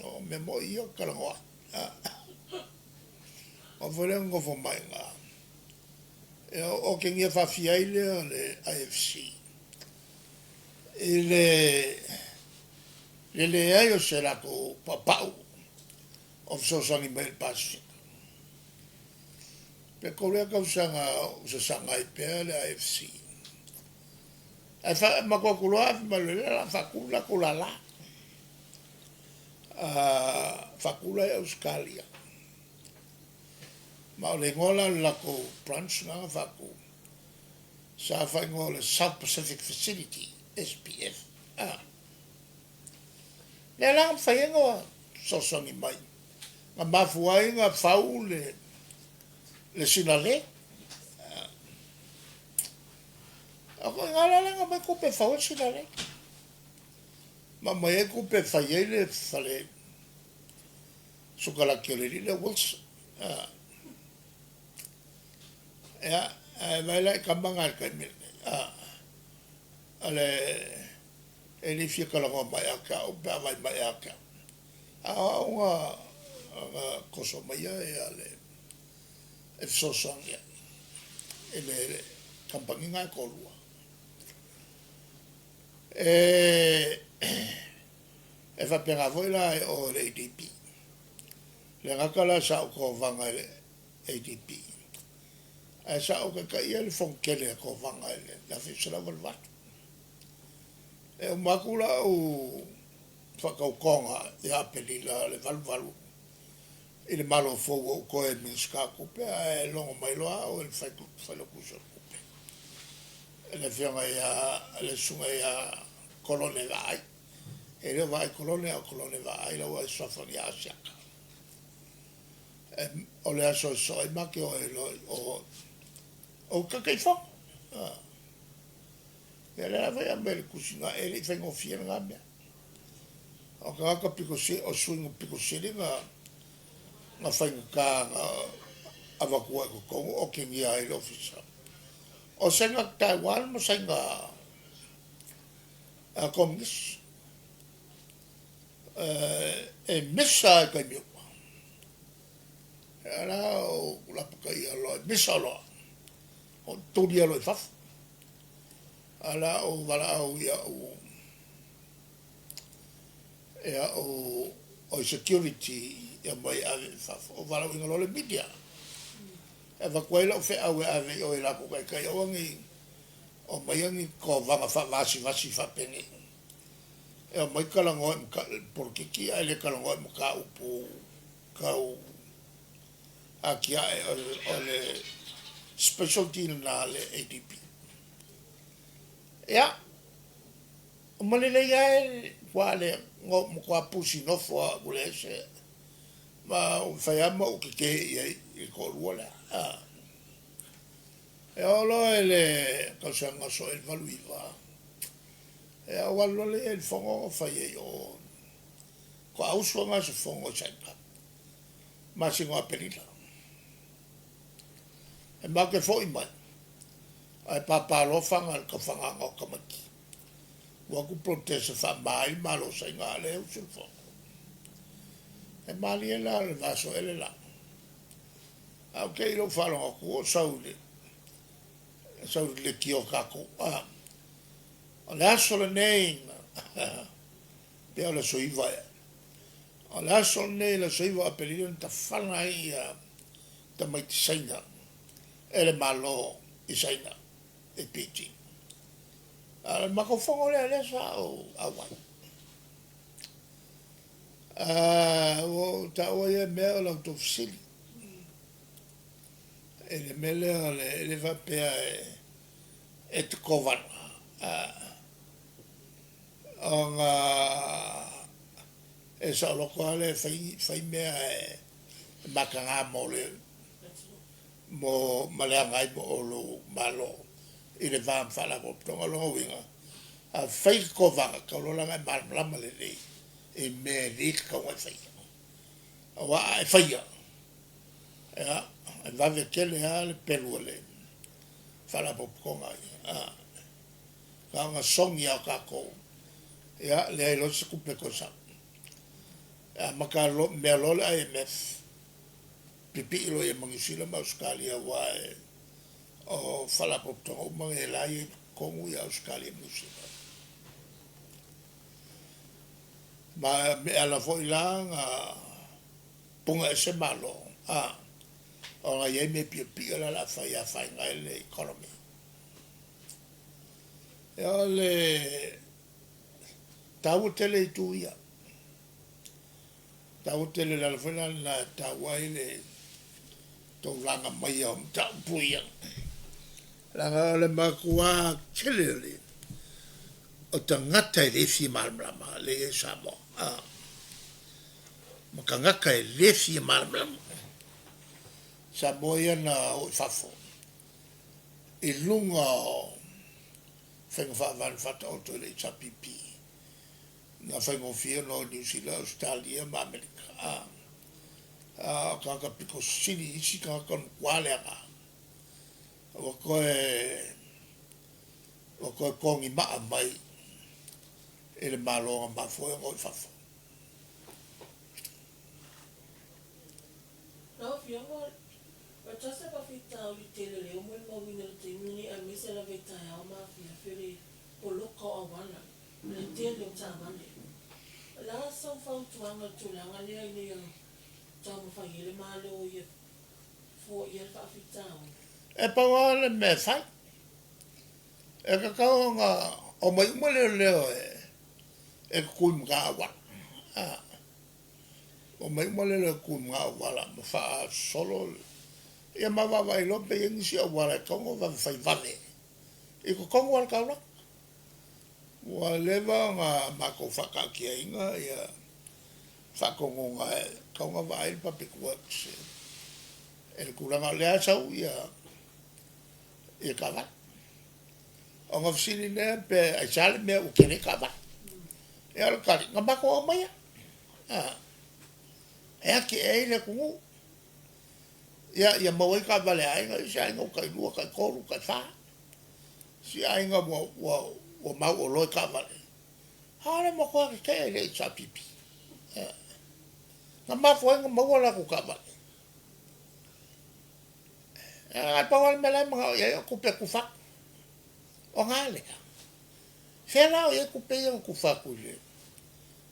o mea moni ia ou te talanoa ai. O foi lea na nofo mai i ina. E otegia faafia ai lea o le IFC i le le leai o se latou paupau o fesoasoani mai i le Pasefika. Pe 3 ea tausaga o sasaga ai pea le IFC. Ae fa, matou atu loa fai mai o lea o le a faatu le latou lala. Faatu la i Ausetalia. Ma o le igoa la o le latou branch lena na faatu, sa faaigoa o le South Pacific Facility, SPF. A. Lea la na mafai ai ona fesoasoani mai, na mafua ai ona fau le, le Sinalei. O ko ina la lea na aumai tupe e fau ai le silalei. Ma aumai ai tupe e fai ai le fale sukalaki o le alii lea o Wilson. Ia, ae vaai la i tama na i le taimi lenei, o le, e le i fia talanoa mai ia te au pe a vaai mai ia te au. A o au na, na toso maia le, e fesoasoani ai i le kamupani na e toalua. E, e faapena foi la i o i le ADB. Le gata la sa ou tauvaga i le ADB, ae sa ou taitaia le fonotele a tauvaga i le 1988. E uma atu lau faatautoga ia Aperila o le 88 i le Malo fou ua ou toe Minisita o Tupe, ae logo mai loa au e le Failautusi o le Tupe, le Afioga ia, le Susuga ia Kolone Vaai. E le o Vaai Kolone a o Kolone Vaai la ua e suafa ia Asiata. O le aso e sosoo ai ma te o ai loa i o o Taitaifono. Ia lea lava e aumai i le tusi na e le i faigofie lena mea. O tagata pito sili, o suiga pito sili na na faigata na avatua i totonu okegia ai le ofisa. O saina Taiwan ma saina Komunisi e misa i taimi uma. Ia la o lapataia loa, e misa loa. O tulia loa i fafo. A la o valaau ia u ia o o security ia mai ave i fafo. O valaauina loa le media. E avatu ai lau feau e ave i o i latou taitai aua ne i omaia ni tauvaga faavasivasi faapenei. E omai talanoa i polokiki ae le talanoa i mataupu tau atiae o le specialty lena a le ADB. Ia, uma lelei lava e matua le, matua pusi nofo lava ua leai se, ma ua fai lava ma ou tetē i ai i le toalua lea. E oo loa i le tausaga soo i le 89, ia ou alu loa lea i le fono na fai ai i o, faatoa usu lava na o se fono i Saina, masina o Aperila. E matou te foi mai, ae papa loa fana i le tafagaga o tamaiti. Ua o atu protest e faamama ai le Malo o Saina a o lea e usu le fono. E malie la o le vasoele la. Ae ou te i lou faalogo atu o sau i le sau i le leitio a tatou. O le aso lenei, pei o le aso 9 ea. O le aso lenei, le aso 9 o Aperila na tafana ai ia tamaiti Saina e le Malo i Saina i Beijing. A o le matou fono lea, lea sa ou auai. Ua ou taua ia mea o la outou fesili. I le mea lea o le, e le faapea e tokovana, ona e saoloto lava le fai, fai mea e mataga mo le, mo, ma leaga ai mo lou Malo i le va ma Faalapotopotoga. O lona uiga, a fai le kovana, tatau loa la ona e malamalama lelei i mea e le tatau ona e faia. Aua a e faia, ia, e vave tele lava le pelu a le Faalapotopotoga ia. Na ona sogi lava o tatou, ia, leai loa se tupe toe sau. E amata mea loa le IMF, pipii loa ia ma Niu Sila ma Ausetalia aua e o Faalapotopotoga uma nei la e i totonu ia Ausetalia ma Niu Sila. Ma e ala foi la na puna ese Malo, a, ona e i ai mea piopio la o le a fai e afaina ai le economy. Ia o le taua tele itu ia. Taua tele, le ala foi la lena e taua ai le tulaga maia o mataupu ia. Leaga o le matua tele o le o tagata e le fia malamalama lea e i ai i Samoa, ma tagata e le fia malamalama. Samoa ia na o i fafo i luga o Faiga Faavae na faataoto e le HRPP na faigofie ona o i Niu Sila, Ausetalia ma Amerika. A, a o tagata pito sili i isi tagata o le matua leaga ua toe ua toe togimaa mai i le Malo na mafua ai ona o i fafo. Lau Afioga, o le tasi o faafitauli tele lea ua molimauina i le taimi lenei aemaise lava i taeao ma afiafi o le poloka o auala ma le tele o taavale. O le a sau fautuaga i le tulaga lea ina ia taumafai ai le Malo ia foia le faafitauli? E pau lava le mea e fai, e tatau ona omai uma leoleo e tutui ma ta auala. Omai uma leoleo e tutui ma ga auala ma faasolo ia ma vaavaai loa pe i ai nisi auala e tatau ona vave fai vave i totonu lava o le taulaga. Ua leva ona matou faataatiaina ia faatonuga e tatau ona vaai le Public Works i le tulaga o lea e sau ia ia taavale. Ona fesili lea pe aisea le mea ua tele ai taavale. Ia o le tali, na matou aumaia. E atiae ai le atunuu. Ia, ia maua ai taavale a aiga, isi aiga ua tailua, taitolu, taifa. Isi aiga ua, ua, ua mauoloa i taavale. A o le matua tetee i le HRPP. Na mafua ai ona maua latou taavale. Ae pau lava le mea la e manao i ai o tupe e tufa atu. O ga lea. Fea la o i ai tupe ia na tufa atu i le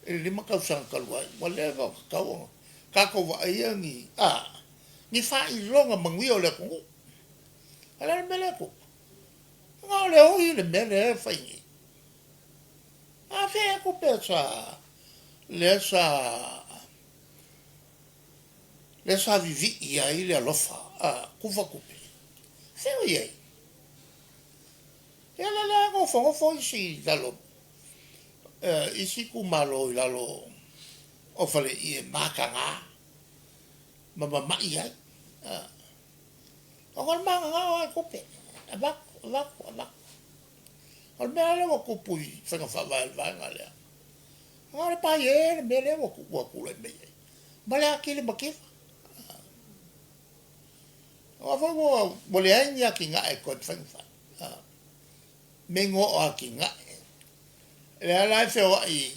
i le 5 tausaga talu ai? Ua leva ona tatau ona tatou vaaia ni a ni faailoga manuia o le atunuu. A o le a le mea lea e tupu? Na o le oi le mea lea e fai nei. A fea ea tupe sa lea sa lea sa vivii ai le alofa a tufa tupe? Fea o i ai? Ia lea la nofonofo isi i lalo, isi itumalo i lalo o faleie mataga ma mamai ai. Ona o le magagao lava i tupe, avatu, avatu, avatu. O le mea lava lea ua tupu i faiga faavae a le vaega lea, na o le paie le mea lea ua tulai mai ai, ma le atili mativa. Aua foi ua leai ni atinae e toe mafai ona fai. Mea igoa o atinae. O lea la e feoai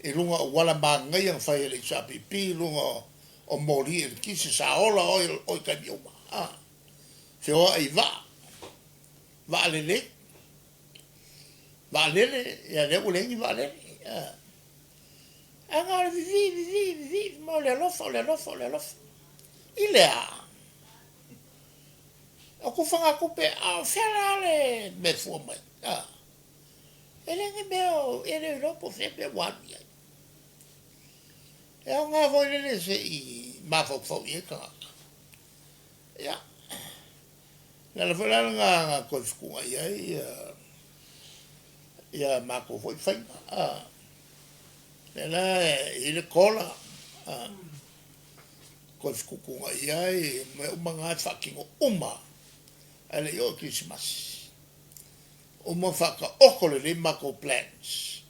i luga o auala manaia na fai e le HRPP, i luga o moli eletise, sa ola oe i taimi uma. Feoai i vaa, vaa lelei, vaalele, ia lea ua leai ni vaalele. Ae na o le vivii, vivii, vivii, ma o le alofa, o le alofa, o le alofa. I le a? O tufagatupe, a o fea la le mea e fua mai? A, e le ni mea o, e le iloa po o fea mea ua alu i ai. E aoga foi lele se i mafaufau i ai tagata. Ia, o le ala foi la lena na toe fetuunai ai ia, ia matou foi faiga. A, lea la e i ai le kola, a, toe fetuutuunai ai mea uma na e faatino uma ae le i oo i Kerisimasi. Uma faataoto lelei matou plans.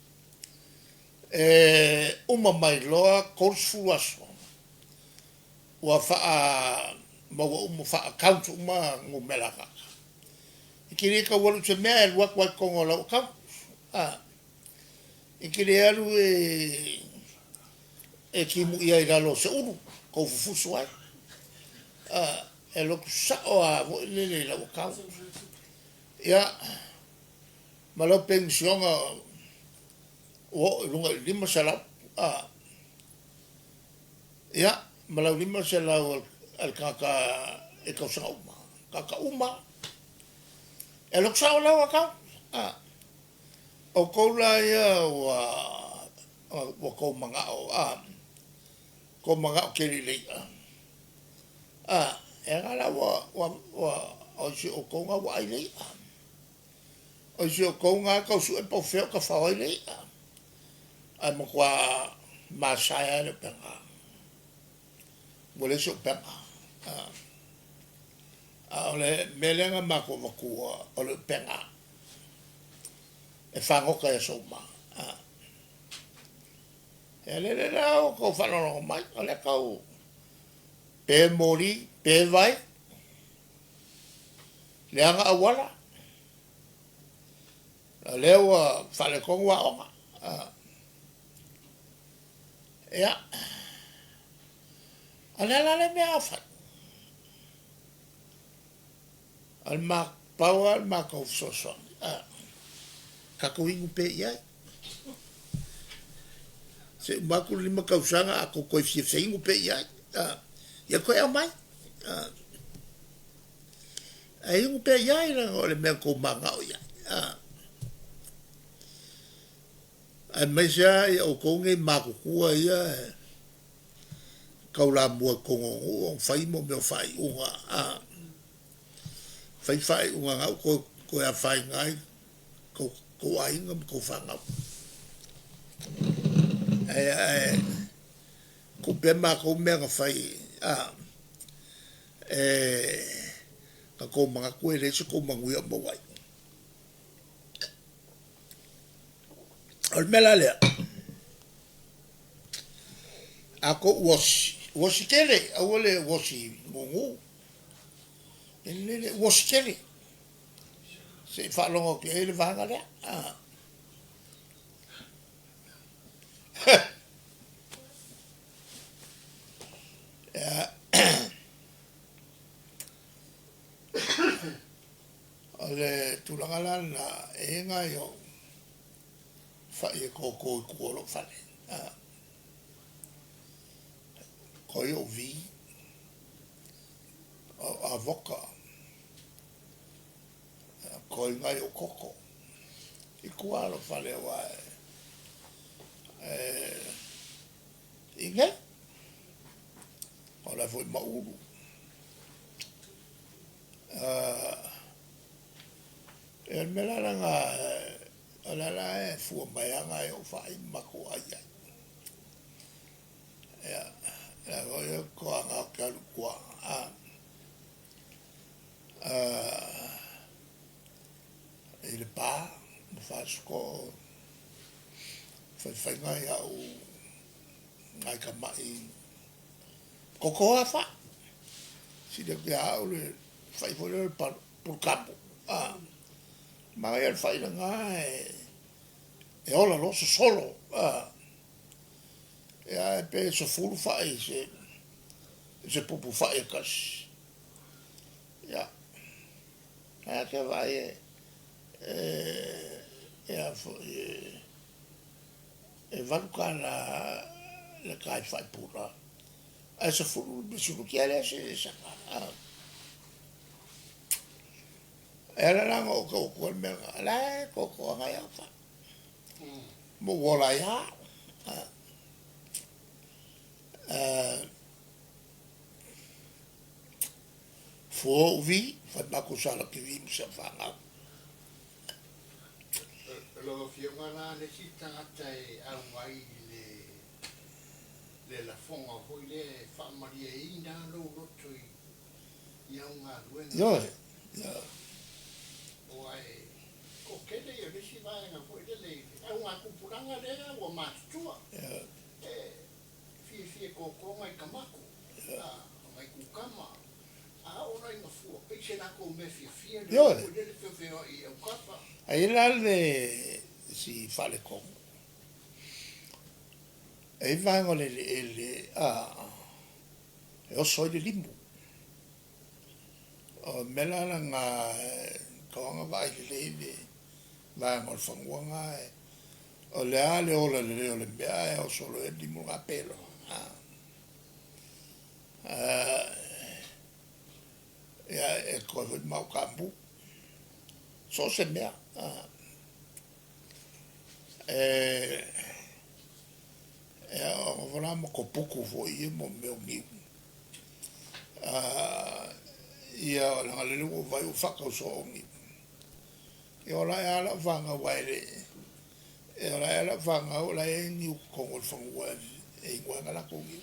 E uma mai loa 30 aso ua faa maua uma faa account uma numera a tagata. E te le tau alu i se mea e alu atu lava i totonu o lau account. A. E te le alu e e timuia i lalo o se ulu, tou fufusu ai. A, e alu atu sao lava foi lele i lau account. Ia, ma lau penisiona ua oo i luga i le 500. A, ia, ma lau 500 a le tagata i tausaga uma. Tagata uma. E alu atu sao lau account. A, outou la ia ua ua tou manao a, tou manao tele i le i'a a, e aga la ua ua ua o isi o outou na ua ai le i'a. O isi o outou na tau sue po o fea o tafao ai le i'a. Ae matua masae a le upega. Ua leai se upega. A, a o le mea lea na matou avatua o le upega. E fagota i aso uma. Ia le le la o kou faalogologo mai, o lea tau pe moli, pe vai, leaga auala, o lea ua faaletonu aoga. Ia, o le a la le mea a fai? O le ma, pau lava le matou fesoasoani, tatou inu pea i ai. Se i uma atu le 5 tausaga a tou toe fia feinu pea i ai, ia toe aumai. Ae inu pea i ai leaga o le mea na tou mananao i ai. Aemaise lava ia outou nei matutua ia e taulamua i totonu o nuu ona fai mo mea o faaiuga, fai faaiuga na ua toe afaina ai tou aiga ma tou fanau. Ae tuu pea matou mea na fai, na tou manatu e leai se tou manuia o maua ai. O le mea la lea, a tou uosi, uosi tele, aua le uosi gugu, e lelei le uosi tele, se i faalogo atu i ai le vaega lea. O le tulaga la lena, e i ai nai ou fai e toto i tua o lou fale. Ko i ou vi, o avoka, ko i nai ou koko i tua o lou fale aua e i nei. O la foi ma ulu. E le mea la lena, o lea la e fua mai lava nai ou fai ma matou ai ai. Ia, la foi e toaga ou te alu i tua, i Lepa ma Fasitoo, faifaiga i au nai tamai toto lava fai. Sili atu ia au le fai foi lea o le pulutamu. Manaia le fai lena e ola loa sosolo. Ia pe 10 fai i se pupu fai e tasi. Ia, ae te vaai e a foi e $8 le tae fai pula, ae 10 pisiluti a lea se saka. E ala la ona ou tau atua le mea lena, la e toto lava nai au fai. Ma ua ola ai lava. Fua ou vi, fai matou salaki vi ma si au fanau. Lau Afioga la le isi tagata e auai i le le lafoga foi lea e faamalieina lou loto i au galuega. Ioe, ioe. Aua e toatele ia le isi vaega foi lele i le augatupulaga lea ua matutua. E fiafia toto nai tamaku, nai kukama, a oo la ina fua, pei se latou mea fiafia lea foi lele feofeoai i autafa. Ai la le si faaletonu. E i ai vaega o le eleele e oso ai le limu. O le mea la lena e tatau lava ona vaai lelei le vaega o le fanua lena, o le a le ola lelei o le mea ae oso loa i ai le limu lena pe loa. Ia e totoe foi ma au taamu. So o se mea. E aoga foi la ma kopuku foi ia mo mea o niu. Ia leaga o lele ua ou vaai ua faatau soo o niu. Ia ola ae lava lau fanau aua e le e ola ae lava lau fanau o la e i ai niu i totonu o le fanua e inu ai nai latou niu.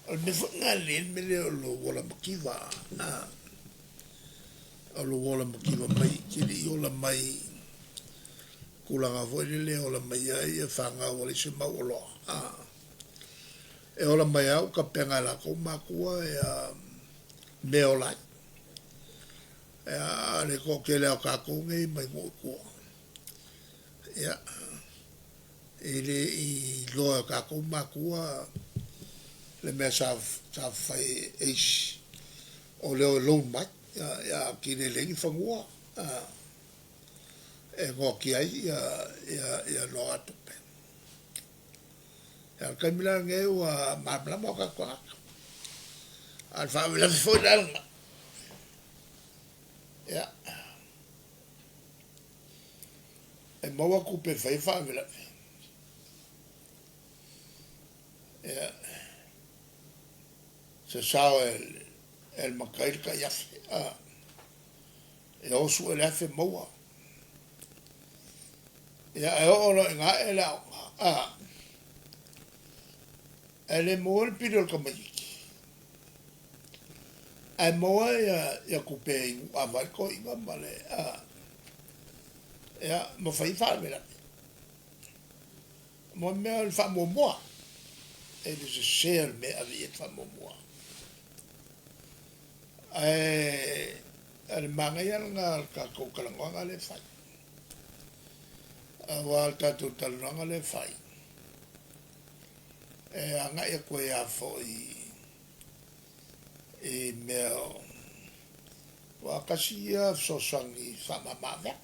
O le mea foi lena e lelei ai le mea lea o lou ola mativa. O lou ola mativa mai, e te le i ola mai i tulaga foi lele e ola mai ai ia fanau ua leai se mau oloa, a. E ola mai lava ua tapena e latou matua ia mea e ola ai. Ia, a o le toatele lava o tatou nei mai nuu i tua, ia, e le i iloa e o tatou matua le mea sa sa fai e isi, o le o e loan mai, ia atili e leai ni fanua, e noatia ai ia nogatupe. Ia, o le taimi la lenei ua malamalama o tatou tagata. A o le faalavelave foi la lena, ia, e maua tupe e fai ai faalavelave. Ia, sasao e le matai le tai afe, a, e o sue le afe maua. Ia, ae oo loa ina ae le aoga, a, ae le maua le pili o le tamaititi, ae maua ia tupe e inu ava ai le toeaina ma le, a, ia, ma fai ai faalavelave. Mo mea o le faamuamua, e le sese o le mea e ave i ai le faamuamua. Ae o le manaia lena o le tatou talanoaga lea e fai. Aua o le tatou talanoaga lea e fai, e agai atu ai lava foi i mea o, aua tasi ia fesoasoani faamama avega.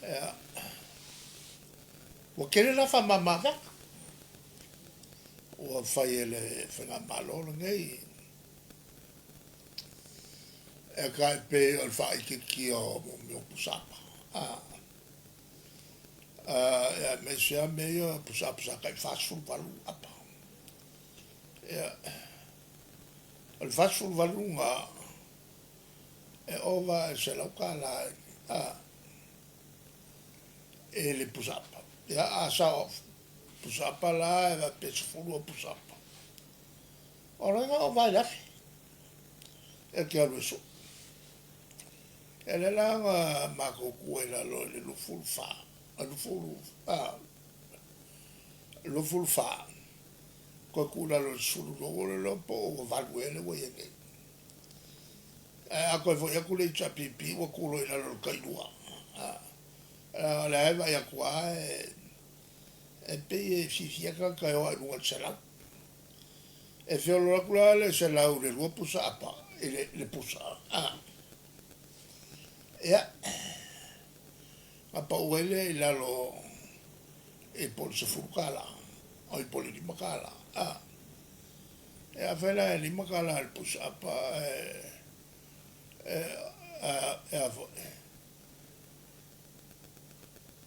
Ia, ua tele la faamama avega ua fai e le Faigamalo lenei e tai pei o le faaitiitia o mea o pusaapa, aemaise lava mea ia o pusaapa sa tai 48 apa. Ia, o le 48 lena e ova i le $100 i le pusaapa. Ia, a sao pusaapa la e faapea e 10 au pusaapa, o lona ova i le afe e te alu e sue. Ia lea la na matou tuu ai i lalo i le 24, 24, toe tuu i lalo i le 12, ua le iloa po ua 8 ea lea ua i ai nei. Ae a toe foi atu le HRPP ua tuu loa i lalo i le tailua. O lea e vaai atu lava e pei e fiafia tagata e o lava i luga i le 100. E feolo atu la le 100 i le lua pusa apa i le pusa. Ia, na pau ai lea i lalo i po o le $10, oi po o le $5. E afai la e $5 le pusa apa e a foi,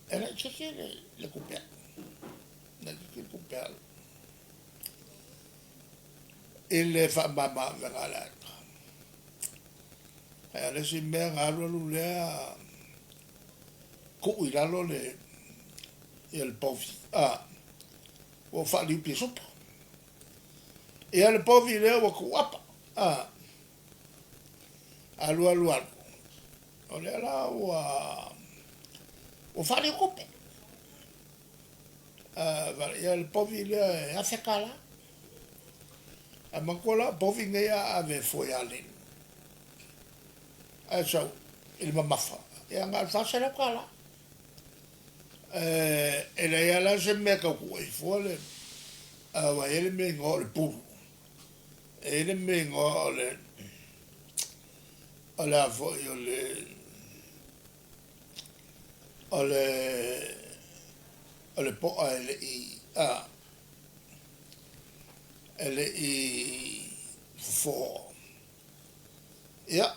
e laitiiti le tupe alu, laitiiti le tupe alu i le faamama avega a le aiga. Ae o le isi mea na alu alu lea tuu i lalo le ia le povi, a, ua faaliu pisupo. Ia le povi lea ua tuu apa, a, alu alu alu, o lea la ua ua faaliu tupe. Ia le povi lea e $1,000. Ae manatua la o povi nei a ave e fua ia Leni, ae sau i le mamafa, ia na o le $400. E leai lava la se mea e tau tuu ai fua le, aua e i ai le mea igoa o le pulu, e i ai le mea igoa o le, o le a foi o le, o le, o le po'a e le i, a, e le i fofo. Ia,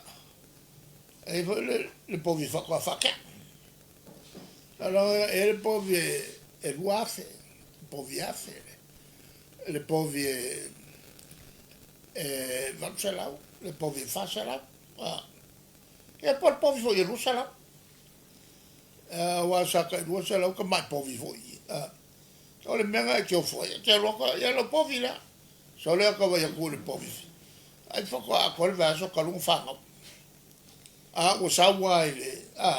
e i ai foi le povi faatoa faatea. E i ai le povi e 2,000, le povi e 1,000, le povi e 800, le povi e 400, ia po o le povi foi e 200. Aua sa tai 200 tamai povi foi. O le mea lena e te ofo ai, e te alu atu, ia lau povi lea. Sau lea tau vaai atu i le povi, ai faatoa atoa le vaiaso talu ona fanau. A ua sau lava i le, a,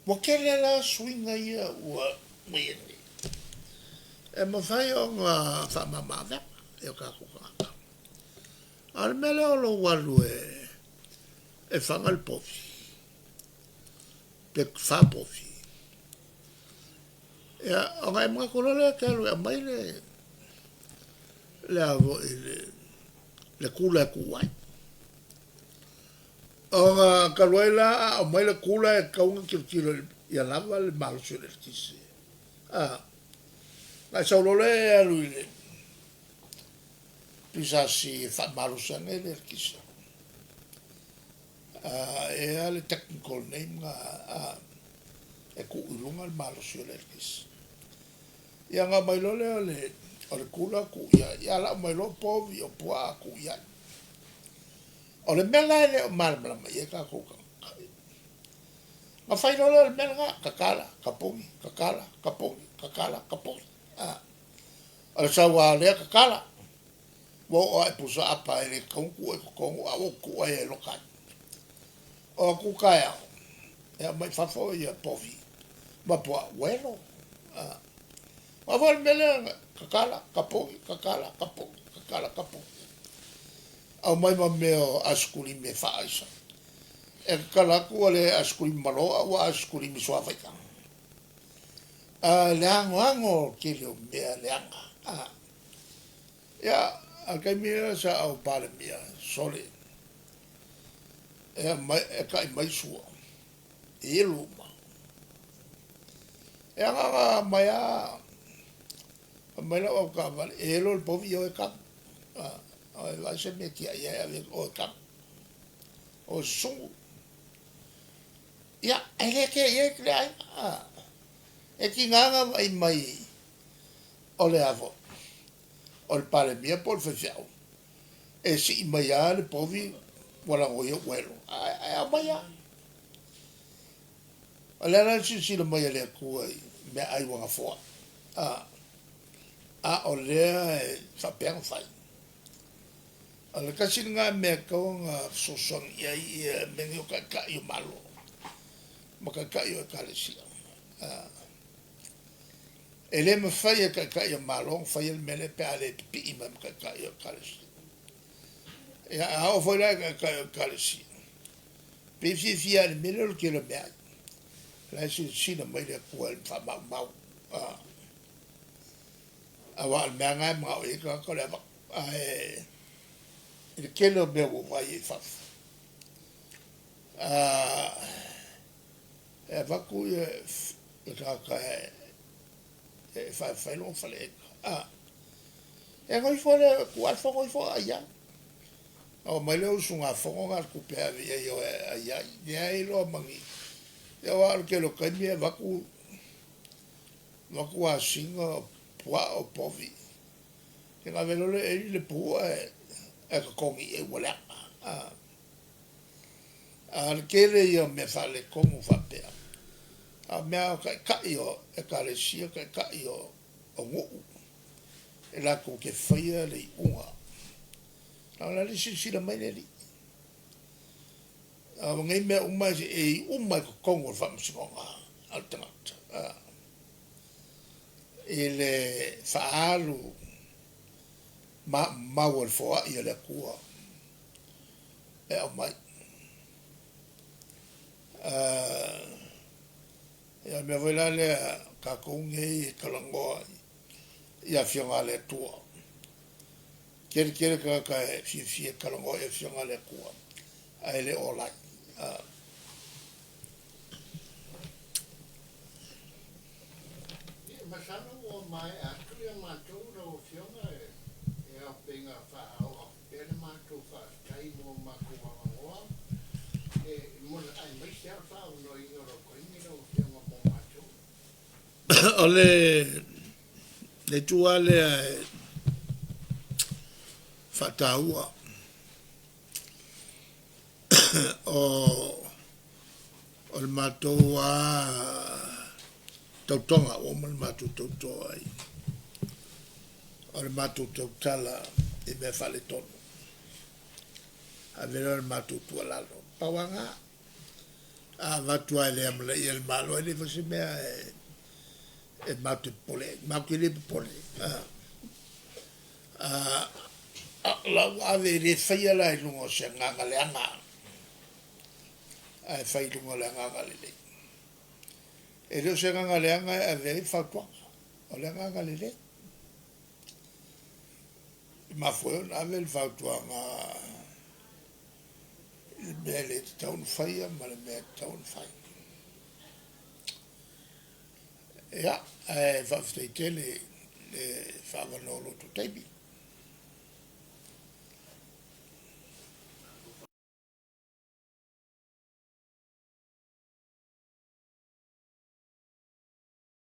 ua tele la suiga ia ua i ai nei, e mafai ona faamama avega i o tatou tagata. A o le mea lea o lou alu e faga le povi, pe fa povi, ia, ona e manatu loa lea e te alu e aumai le, le a foi le, le kula e tu ai. Ona talu ai la a aumai le kula e tatau ona tilotilo ia lava le malosi o le eletise. A, ona e sau loa lea e alu i le PSC e faamalosi ane le eletise. A, e i ai le technical name na, a, e tuu i luga le malosi o le eletise. Ia ona aumai loa lea o le, o le kula tuu i ai, ia lau mai loa povi o puaa tuu i ai. O le mea la e le o malamalama i ai tatou tagata, na fai loa lea o le mea lena, tatala, tapuni, tatala, tapuni, tatala, tapuni. A, o le sau lava o lea tatala, ua oo lava i pusa apa e le tatau ona tuu ai i totonu, a ua ou tuu ai e loka ai. O atu taeao, e aumai i fafo ia povi ma puaa, ua elo. A, aua foi o le mea lea, tatala, tapuni, tatala, tapuni, tatala, tapuni. Aumai ma mea o aisikulimi e faaaisa. E tatala atu ua le aisikulimi malo a ua aisikulimi suavai. A le anoano o le tele o mea leaga. A, ia, a le taimi lea sa ou Palemia, sole, e aumai, e ta'i mai sua, e elo uma. E agaga mai lava, fai mai lau avetaavale, e elo le povi, ia o e tanu. A, o e vaai se mea e tiai ai ave o e tanu. O e susugu. Ia, e le kea i ai le aiga. A, e tiga ona vaai mai o le a foi, o le Palemia po o le faifeau, e sii mai lava le povi ua lagoia ua elo, ae aumai lava. O le a la le silasila mai a le Atua i meaai ua gafoa? A, a o lea e faapea ona fai. O le tasi lena mea e tatau ona fesoasoani i ai ia mea nei o taitai o Malo ma taitai o Ekalesia. A, e le mafai e taitai o Malo ona faia le mea lea pe a le pipii mai ma taitai o Ekalesia. Ia, a oo foi la i taitai o Ekalesia, Pei e fiafia lava i le mea lea o le tele o meaai. O la e silasila mai le Atua i le faamaumau. Aua o le mea lava lena e manao i ai le tagata o le avatu. Ae i le tele o mea ua ou vaai ai i fafo, e avatu le tagata e faifai lona faleaiga. A, e no ifo lea, tu lava le fono ifo ai ai. Ona omai lea o usugafono na o le tupe e ave i ai e o e ai ai. Leai loa ma ni. Ia aua o le tele o taimi e avatu, avatu asiga o puaa o povi. Ia ona ave loa lea e eli le pu ae totogi i ai ua leaga. A, a o le tele ia o mea faaletonu faapea. A o mea o taitai o ekalesia, taitai o nuu, e latou te faia le iuga. A o la le silasila mai le Alii. A o nei mea uma e iu uma i totonu o le faamasinoga a le tagata. I le faaalu maumau o le foai a le Atua e aumai. Ia o le mea foi la lea tatou nei e talanoa i Afioga a le Atua. Tele tele tagata e fiafia e talanoa i Afioga a le Atua, ae le ola ai. Ia, masalo ua maea atu ia matou lau Afioga e ao pei ona faaoo atu pea le matou faafetai mo matou avanoa e mo le aemaise lava o le faaavanoaina o lou taimi lau Afioga mo matou. O le itu lava lea e faataua, o le matou lava tautoga, ua uma le matou tauto ai, o le matou tautala i mea faaletonu. Ave lea o le matou tuualalo, pau lava lena. A avatu lava e le amanaia e le Malo, e leai foi se mea e matou te popole ai. Matou te le popole. O la ua ave, e le faia la i luga o se agaga leaga, ae fai i luga o le agaga lelei. E le o se agaga leaga e ave ai le fautuaga, o le agaga lelei. E mafua ai ona ave le fautuaga i le mea e le tatau ona faia ma le mea e tatau ona fai. Ia, ae faafetai tele i le faaavanoa o lo outou taimi.